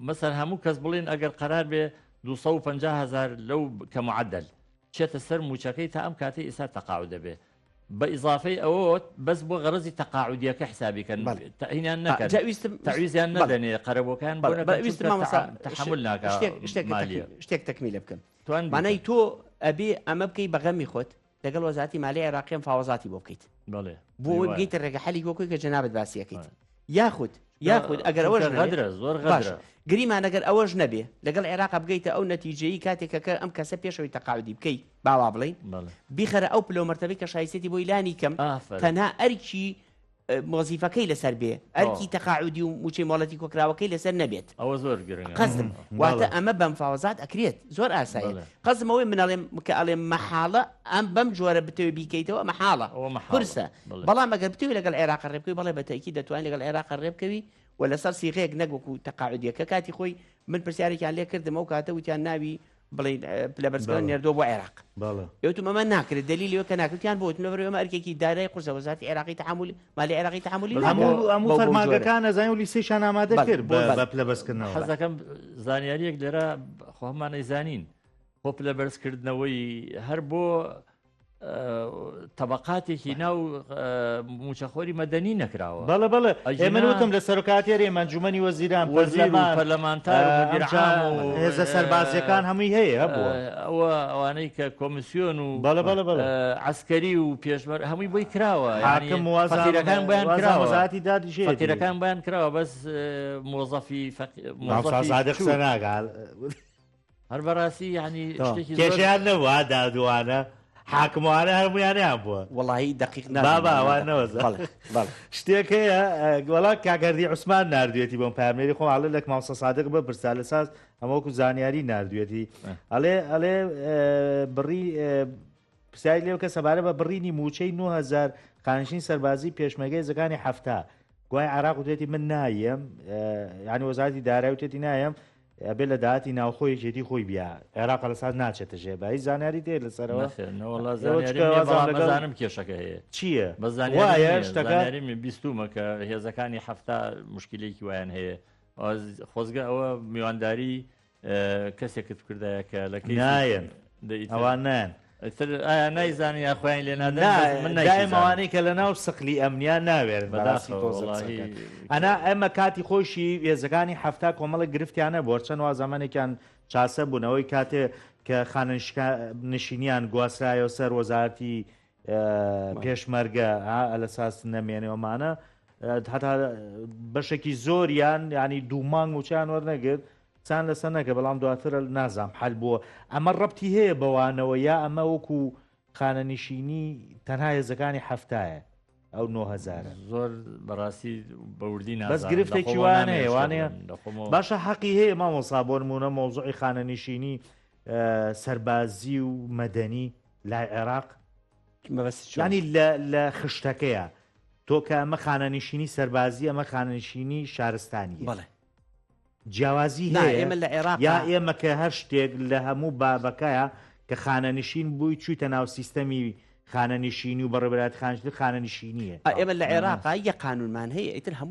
Speaker 3: مەسەن هەموو کەس بڵێن ئەگەر قەرار بێ 250 هزار لەو کە معدل چێتە سەر مووچەکەی تا ئەم کاتەی ئێستا تەقاعود دەبێ بە ئیزافەی ئەوە بەس بۆ غەرەزی تەقاعودیەکە حسابی کەن
Speaker 2: بەڵێ.
Speaker 3: تەعینیان نەکەن
Speaker 2: جا ویستم
Speaker 3: تەعویزیان
Speaker 2: بەڵێ.
Speaker 3: نەدەنێ قەرەبووەکان بۆ
Speaker 2: بەڵێ
Speaker 3: نەکەن
Speaker 2: بەڵێ ویستم
Speaker 3: چونکە
Speaker 2: مامۆستا
Speaker 3: تەحەمول ناکا
Speaker 2: شتێک شتێک
Speaker 3: مالیە
Speaker 2: شتێک تەکمیلە بکەم
Speaker 3: توان
Speaker 2: مانای
Speaker 3: بیکە
Speaker 2: تۆ ئەبێ ئەمە بکەی بە غەمی خۆت لەگەڵ وەزارەتی مالی عێراقی مفاوەزاتی بۆ بکەیت
Speaker 3: بەڵێ
Speaker 2: بۆ ئەوەی
Speaker 3: وایە.
Speaker 2: بگەیتە ڕێگە حەلی وەکوی کە جەنابت باسی ئەکەیت
Speaker 3: وایە.
Speaker 2: یاخود یاخود ئەگەر ئەوەش
Speaker 3: چونکە
Speaker 2: نەبێ
Speaker 3: غەدرە زۆر
Speaker 2: باش
Speaker 3: غەدرە
Speaker 2: گریمان ئەگەر ئەوەش نەبێ لەگەڵ عێراق بگەیتە ئەو نەتیجەیی کاتێک کە ئەم کەسە پێشەوەی تەقاعودی بکەی با وا بڵێین
Speaker 3: بەڵێ
Speaker 2: بیخەرە ئەو پلە و مەرتەبەی کە شایستێتی بۆی لانی کەم
Speaker 3: ئافەرم
Speaker 2: تەنها ئەرکی وەزیفەکەی لەسەر بێ ئەرکی
Speaker 3: تەواو
Speaker 2: تەقاعودی و موچەی مۆڵەتی کۆکراوەکەی لەسەر نەبێت
Speaker 3: ئەوە زۆر گرنگە
Speaker 2: قەزم واتە
Speaker 1: بەڵێ
Speaker 2: ئەمە بە مفاوەزات ئەکرێت زۆر ئاساییە
Speaker 3: بەڵێ
Speaker 2: قەزم ئەوەی من ئەڵێم کە ئەڵێم مەحاڵە ئەم بەم جۆرە بتەوێ بیکەیتەوە مەحاڵە
Speaker 3: ئەوە مەحاڵە
Speaker 2: قورسە
Speaker 3: بەڵێ
Speaker 2: بەڵام ئەگەر بتەوێ لەگەڵ عێراق ڕێ بکەوی بەڵێ بە تەئکید دەتوانی لەگەڵ عێراق ڕێ بکەوی و لەسەر سیغەیەک نەک وەکو تەقاعودیەکە کاتی خۆی من پرسیارێکیان لێ کردم ئەو کاتە وتیان ناوی بڵێین پلەبەرزکردنەوە
Speaker 1: بەڵێ
Speaker 2: نێردووە بۆ عێراق
Speaker 1: بەڵێ
Speaker 2: ئێوتم ئەمە ناکرێت دەلیلی ئەوە کە ناکرێت وتیان بۆ وتم لەبەر ئەمە ئەرکێکی دارای قورسە وەزارەتی عێراقی تەحەمول مالی عێراقی تەحەمولی
Speaker 3: بەس
Speaker 2: ناکات
Speaker 1: هەموو هەموو
Speaker 2: بەو بەو جۆرە
Speaker 1: فەرمانگەکان ئەزانین و لیستەیشان ئامادە
Speaker 2: بەڵێ
Speaker 1: کرد
Speaker 2: بۆ
Speaker 1: بە
Speaker 2: بەڵێ
Speaker 1: بە پلەبەرزکردنەوە
Speaker 3: حەز دەکەم زانیاریەک لێرە خۆ هەمان ئەیزانین خۆ پلەبەرزکردنەوەی هەر بۆ تەبقاتێکی ناو موچەخۆری مەدەنی نەکراوە.
Speaker 1: بەڵێ بەڵێ ئێ من وتم لە سەرۆکایەتی هەرێم ئەنجومەنی وەزیران
Speaker 3: وەزیر و
Speaker 1: پەرلەمان
Speaker 3: پەرلەمانتار و مدیر
Speaker 1: ئەمجا
Speaker 3: عام و
Speaker 1: هێزە سەربازیەکان هەمووی هەیە هەبووە.
Speaker 3: ئەوە ئەوانەی کە کۆمیسیۆن و
Speaker 1: بەڵێ بەڵێ بەڵێ.
Speaker 3: عەسکەری و پێشمەر هەمووی بۆی کراوە یانی
Speaker 1: حاکم وازان
Speaker 3: فەقیرەکان بۆیان
Speaker 1: وازان
Speaker 3: کراوە
Speaker 1: وەزارەتی دادیش هەیەتی.
Speaker 3: فەقیرەکان بۆیان کراوە بەس مۆزەفی فەقی
Speaker 1: مامۆستا
Speaker 3: مۆزەفی
Speaker 1: زادە قسە
Speaker 3: بچووک
Speaker 1: ناکا.
Speaker 3: هەر بەڕاستی یانی شتێکی زۆر
Speaker 1: کێشەیان نەبوو ها دادوانە. حاکموانە هەموویانیان بووە.
Speaker 2: وەڵاهی دەقیق نازانم.
Speaker 1: بابا ئەوان نەوەزا.
Speaker 2: بەڵێ بەڵێ.
Speaker 1: شتێک هەیە وەڵا کاک هەردی عوسمان ناردوێتی بۆم پامنێری خۆم ئەڵێ لەک مامۆستا سادق بپرسە لە ساز ئەمە وەکو زانیاری ناردوێتی ئەڵێ ئەڵێ بڕی پرسیاری لێ بکە سەبارە بە بڕینی موچەی 9000 خانشین سەربازی پێشمەرگەی هێزەکانی حەفتا گوای عراق وتێتی من نایەم یعنی وەزارەتی دارایی وتێتی نایەم ئەبێ لە داهاتی ناوخۆ یەکێتی خۆی بیا عێراق لە ساز ناچێتە ژێر بایی زانیاری دێ لەسەرەوە
Speaker 3: نەخێر نەوەڵا
Speaker 1: ئێوە
Speaker 3: زانیاریم
Speaker 1: چکە
Speaker 3: نییە
Speaker 1: وازان
Speaker 3: بەڵام
Speaker 1: لەگەڵ
Speaker 3: ئەزانم کێشەکە هەیە
Speaker 1: چییە
Speaker 3: بەس زانیاریم
Speaker 1: وایە
Speaker 3: نییە
Speaker 1: شتەکە
Speaker 3: زانیاریم نییە بیستومە کە هێزەکانی حەفتا مشکلێکی وایان هەیە واز- خۆزگە ئەوە میوانداری اه، کەسێکت بکردایە کە لە کەیسی
Speaker 1: نایەن
Speaker 3: دە ئیتر
Speaker 1: ئەوان نایەن
Speaker 3: ئیتر ئایا نایزانن یا خۆیان لێ نادەن
Speaker 1: نا
Speaker 3: بەس من
Speaker 1: دایم
Speaker 3: نایشیزانم
Speaker 1: ئەوانەی کە لە ناو سقلی ئەمنیان ناوێرن بەڕاستی
Speaker 3: بەداخەوە
Speaker 1: تۆزە
Speaker 3: وەڵاهی
Speaker 1: قسەکەن ئەنا ئێمە کاتی خۆشی هێزەکانی حەفتا کۆمەڵێک گرفتیان هەبوو هەرچەند وا زەمەنێکیان چاسە بوون ئەوەی کاتێ کە خانەنشکا نشینیان گواسترایەوە سەر وەزارەتی پێشمەرگە ئەلەساس نەمێنێ ئەمانە هەتا بەشێکی زۆریان ینی دوو مانگ موچیان وەرنەگرت قسان لەسەر نەکە بەڵام دواتر نازام حل بووە ئەمە ڕەبتی هەیە بەوانەوە یا ئەمە وەکو خانەنشینی تەنها هێزەکانی حەفتایە ئەو 9000
Speaker 3: زۆر بەڕاستی بەوردی
Speaker 1: بەس
Speaker 3: نازانم
Speaker 1: گرفتێکی
Speaker 3: لەخۆمەوە
Speaker 1: وان
Speaker 3: نامەوێت
Speaker 1: هەیە
Speaker 3: شتێ
Speaker 1: وانەیە
Speaker 3: بڵێم لەخۆمەوە
Speaker 1: باشە حەقی هەیە مامۆسا بۆ نمونە مەوزوعی خانەنشینی سەربازی و مەدەنی لای عێراق
Speaker 2: مەبەست چۆن؟
Speaker 1: یانی لە لە خشتەکەیە تۆ کە ئەمە خانەنشینی سەربازی ئەمە خانەنشینی شارستانیە
Speaker 2: بەڵێ
Speaker 1: جیاوازی
Speaker 2: نا
Speaker 1: هەیە
Speaker 2: ئێمە لە عێراقا
Speaker 1: یا ئێمە کە هەر شتێک لە هەموو بابەکەیە کە خانەنشین بووی چوویتە ناو سیستەمی خانەنشینی و بەڕێوەبەرایەتی خانەنشینی خانەنشینیە
Speaker 2: ئێمە لە عێراقا یە قانونمان هەیە ئیتر هەموو.